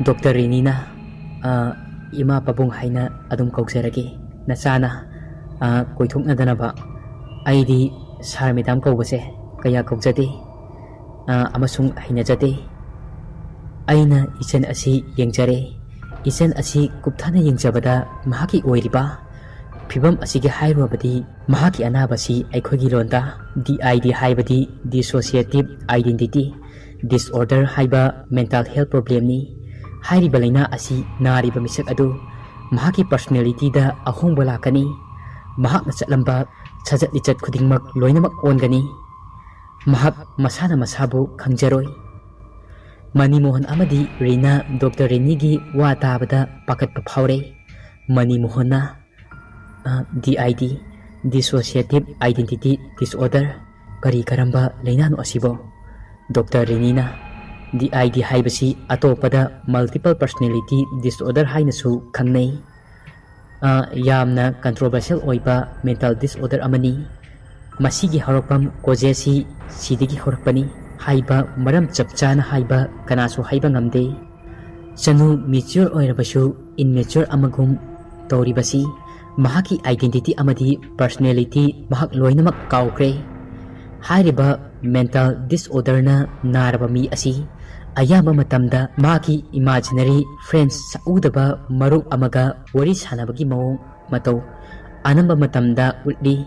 ꯗꯣꯛꯇꯔ ꯔꯦꯅꯤꯅ, "ꯑ, ꯏꯃꯥ ꯄꯥꯕꯨꯡ ꯍꯥꯏꯅ ꯑꯗꯨꯝ ꯀꯧꯖꯔꯒꯦ꯫ ꯅꯆꯥꯅ, ꯑ, ꯀꯣꯏꯊꯣꯛꯅꯗꯅꯕ꯫ ꯑꯩꯗꯤ ꯁꯥꯔ ꯃꯦꯗꯥꯝ ꯀꯧꯕꯁꯦ ꯀꯌꯥ ꯀꯧꯖꯗꯦ, ꯑ, ꯑꯃꯁꯨꯡ ꯍꯩꯅꯖꯗꯦ꯫ ꯑꯩꯅ ꯏꯆꯟ ꯑꯁꯤ ꯌꯦꯡꯖꯔꯦ꯫ ꯏꯆꯟ ꯑꯁꯤ ꯀꯨꯞꯊꯅ ꯌꯦꯡꯖꯕꯗ ꯃꯍꯥꯛꯀꯤ ꯑꯣꯏꯔꯤꯕ ꯐꯤꯕꯝ ꯑꯁꯤꯒꯤ ꯍꯥꯏꯔꯨꯔꯕꯗꯤ, ꯃꯍꯥꯛꯀꯤ ꯑꯅꯥꯕꯁꯤ ꯑꯩꯈꯣꯏꯒꯤ ꯂꯣꯟꯗ ꯗꯤ ꯑꯥꯏ ꯗꯤ ꯍꯥꯏꯕꯗꯤ Dissociative Identity Disorder ꯍꯥꯏꯕ ꯃꯦꯟꯇꯦꯜ ꯍꯦꯜꯊ ꯄ꯭ꯔꯣꯕ꯭ꯂꯦꯝꯅꯤ꯫ ꯍꯥꯏꯔꯤꯕ ꯂꯥꯏꯅꯥ ꯑꯁꯤ ꯅꯥꯔꯤꯕ ꯃꯤꯁꯛ ꯑꯗꯨ ꯃꯍꯥꯛꯀꯤ personalityꯗ ꯑꯍꯣꯡꯕ ꯂꯥꯛꯀꯅꯤ꯫ ꯃꯍꯥꯛꯅ ꯆꯠꯂꯝꯕ ꯁꯖꯠ ꯂꯤꯆꯠ ꯈꯨꯗꯤꯡꯃꯛ ꯂꯣꯏꯅꯃꯛ ꯑꯣꯟꯒꯅꯤ꯫ ꯃꯍꯥꯛ ꯃꯁꯥꯅ ꯃꯁꯥꯕꯨ ꯈꯪꯖꯔꯣꯏ꯫ ꯃꯅꯤ ꯃꯣꯍꯟ ꯑꯃꯗꯤ ꯔꯤꯅꯥ ꯗꯣꯛꯇꯔ ꯔꯦꯅꯤꯒꯤ ꯋꯥ ꯇꯥꯕꯗ ꯄꯥꯈꯠꯄ ꯐꯥꯎꯔꯦ꯫ ꯃꯅꯤ ꯃꯣꯍꯟꯅ, "ꯑ, DID, Dissociative Identity Disorder, ꯀꯔꯤ ꯀꯔꯝꯕ ꯂꯩꯅꯥꯅꯣ ꯑꯁꯤꯕꯣ?" ꯗꯣꯛꯇꯔ ꯔꯦꯅꯤꯅ, "DID ꯍꯥꯏꯕꯁꯤ ꯑꯇꯣꯞꯄꯗ Multiple Personality Disorder ꯍꯥꯏꯅꯁꯨ ꯈꯪꯅꯩ꯫ ꯑ, ꯌꯥꯝꯅ controversial ꯑꯣꯏꯕ mental disorder ꯑꯃꯅꯤ꯫ ꯃꯁꯤꯒꯤ ꯍꯧꯔꯛꯐꯝ causeꯁꯤ ꯁꯤꯗꯒꯤ ꯍꯧꯔꯛꯄꯅꯤ꯫ ꯍꯥꯏꯕ ꯃꯔꯝ ꯆꯞ ꯆꯥꯅ ꯍꯥꯏꯕ ꯀꯅꯥꯁꯨ ꯍꯥꯏꯕ ꯉꯝꯗꯦ꯫ ꯆꯅꯨ mature ꯑꯣꯏꯔꯕꯁꯨ immature ꯑꯃꯒꯨꯝ ꯇꯧꯔꯤꯕꯁꯤ ꯃꯍꯥꯛꯀꯤ identity ꯑꯃꯗꯤ personality ꯃꯍꯥꯛ ꯂꯣꯏꯅꯃꯛ ꯀꯥꯎꯈ꯭ꯔꯦ꯫ ꯍꯥꯏꯔꯤꯕ mental disorderꯅ ꯅꯥꯔꯕ ꯃꯤ ꯑꯁꯤ ꯑꯌꯥꯝꯕ ꯃꯇꯝꯗ ꯃꯍꯥꯛꯀꯤ imaginary friends, ꯁꯛꯎꯗꯕ ꯃꯔꯨꯞ ꯑꯃꯒ ꯋꯥꯔꯤ ꯁꯥꯟꯅꯕꯒꯤ ꯃꯑꯣꯡ ꯃꯇꯧ ꯑꯅꯝꯕ ꯃꯇꯝꯗ ꯎꯠꯂꯤ꯫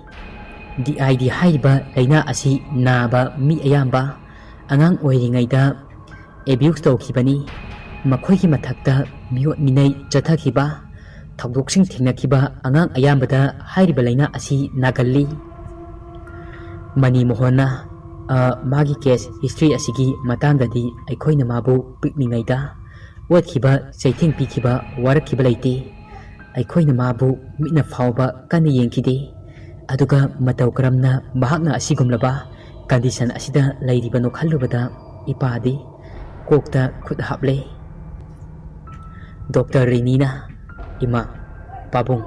DID ꯍꯥꯏꯔꯤꯕ ꯂꯥꯏꯅꯥ ꯑꯁꯤ ꯅꯥꯕ ꯃꯤ ꯑꯌꯥꯝꯕ ꯑꯉꯥꯡ ꯑꯣꯏꯔꯤꯉꯩꯗ abuse ꯇꯧꯈꯤꯕꯅꯤ꯫ ꯃꯈꯣꯏꯒꯤ ꯃꯊꯛꯇ ꯃꯤꯑꯣꯠ ꯃꯤꯅꯩ ꯆꯠꯊꯈꯤꯕ ꯊꯧꯗꯣꯛꯁꯤꯡ ꯊꯦꯡꯅꯈꯤꯕ ꯑꯉꯥꯡ ꯑꯌꯥꯝꯕꯗ ꯍꯥꯏꯔꯤꯕ ꯂꯥꯏꯅꯥ ꯑꯁꯤ ꯅꯥꯒꯜꯂꯤ꯫ ꯃꯅꯤ ꯃꯣꯍꯟꯅ, "ꯑ, ꯃꯥꯒꯤ case history ꯑꯁꯤꯒꯤ ꯃꯇꯥꯡꯗꯗꯤ ꯑꯩꯈꯣꯏꯅ ꯃꯥꯕꯨ ꯄꯤꯛꯂꯤꯉꯩꯗ ꯑꯣꯠꯈꯤꯕ, ꯆꯩꯊꯦꯡ ꯄꯤꯈꯤꯕ, ꯋꯥꯔꯛꯈꯤꯕ ꯂꯩꯇꯦ꯫ ꯑꯩꯈꯣꯏꯅ ꯃꯥꯕꯨ ꯃꯤꯠꯅ ꯐꯥꯎꯕ ꯀꯟꯅ ꯌꯦꯡꯈꯤꯗꯦ꯫ ꯑꯗꯨꯒ ꯃꯇꯧ ꯀꯔꯝꯅ ꯃꯍꯥꯛꯅ ꯑꯁꯤꯒꯨꯝꯂꯕ condition ꯑꯁꯤꯗ ꯂꯩꯔꯤꯕꯅꯣ ꯈꯜꯂꯨꯕꯗ ꯏꯄꯥꯗꯤ ꯀꯣꯛꯇ ꯈꯨꯠ ꯍꯥꯞꯂꯦ꯫" ꯗꯣꯛꯇꯔ ꯔꯦꯅꯤꯅ, "ꯏꯃꯥ, ꯄꯥꯕꯨꯡ,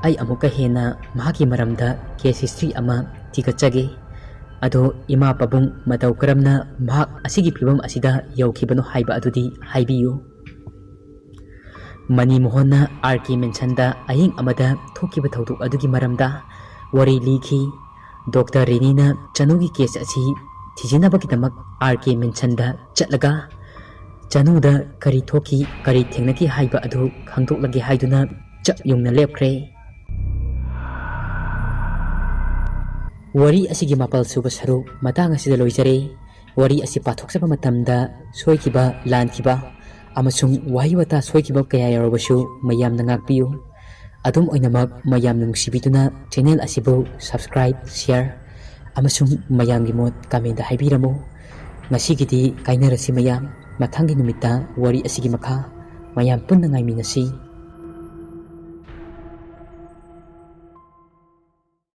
ꯑꯩ ꯑꯃꯨꯛꯀ ꯍꯦꯟꯅ ꯃꯍꯥꯛꯀꯤ ꯃꯔꯝꯗ case history ꯑꯃ ꯊꯤꯒꯠꯆꯒꯦ꯫ ꯑꯗꯣ ꯏꯃꯥ ꯄꯥꯕꯨꯡ ꯃꯇꯧ ꯀꯔꯝꯅ ꯃꯍꯥꯛ ꯑꯁꯤꯒꯤ ꯐꯤꯕꯝ ꯑꯁꯤꯗ ꯌꯧꯈꯤꯕꯅꯣ ꯍꯥꯏꯕ ꯑꯗꯨꯗꯤ ꯍꯥꯏꯕꯤꯌꯨ꯫" ꯃꯅꯤ ꯃꯣꯍꯟꯅ R K Mansionꯗ ꯑꯍꯤꯡ ꯑꯃꯗ ꯊꯣꯛꯈꯤꯕ ꯊꯧꯗꯣꯛ ꯑꯗꯨꯒꯤ ꯃꯔꯝꯗ ꯋꯥꯔꯤ ꯂꯤꯈꯤ꯫ ꯗꯣꯛꯇꯔ ꯔꯦꯅꯤꯅ ꯆꯅꯨꯒꯤ case ꯑꯁꯤ ꯊꯤꯖꯤꯟꯅꯕꯒꯤꯗꯃꯛ R K Mansionꯗ ꯆꯠꯂꯒ ꯆꯅꯨꯗ ꯀꯔꯤ ꯊꯣꯛꯈꯤ, ꯀꯔꯤ ꯊꯦꯡꯅꯈꯤ ꯍꯥꯏꯕ ꯑꯗꯨ ꯈꯪꯗꯣꯛꯂꯒꯦ ꯍꯥꯏꯗꯨꯅ ꯆꯞ ꯌꯨꯡꯅ ꯂꯦꯞꯈ꯭ꯔꯦ꯫ ꯋꯥꯔꯤ ꯑꯁꯤꯒꯤ ꯃꯥꯄꯜ ꯁꯨꯕ ꯁꯔꯨꯛ ꯃꯇꯥꯡ ꯑꯁꯤꯗ ꯂꯣꯏꯖꯔꯦ꯫ ꯋꯥꯔꯤ ꯑꯁꯤ ꯄꯥꯊꯣꯛꯆꯕ ꯃꯇꯝꯗ ꯁꯣꯏꯈꯤꯕ, ꯂꯥꯟꯈꯤꯕ ꯑꯃꯁꯨꯡ ꯋꯥꯍꯩ ꯋꯥꯇꯥ ꯁꯣꯏꯈꯤꯕ ꯀꯌꯥ ꯌꯥꯎꯔꯕꯁꯨ ꯃꯌꯥꯝꯅ ꯉꯥꯛꯄꯤꯌꯨ꯫ ꯑꯗꯨꯝ ꯑꯣꯏꯅꯃꯛ, ꯃꯌꯥꯝꯅ ꯅꯨꯡꯁꯤꯕꯤꯗꯨꯅ channel ꯑꯁꯤꯕꯨ subscribe, share ꯑꯃꯁꯨꯡ ꯃꯌꯥꯝꯒꯤ ꯃꯣꯠ comment ꯍꯥꯏꯕꯤꯔꯝꯃꯨ꯫ ꯉꯁꯤꯒꯤꯗꯤ ꯀꯥꯏꯅꯔꯁꯤ ꯃꯌꯥꯝ, ꯃꯊꯪꯒꯤ ꯅꯨꯃꯤꯠꯇ ꯋꯥꯔꯤ ꯑꯁꯤꯒꯤ ꯃꯈꯥ ꯃꯌꯥꯝ ꯄꯨꯟꯅ ꯉꯥꯏꯃꯤꯟꯅꯁꯤ꯫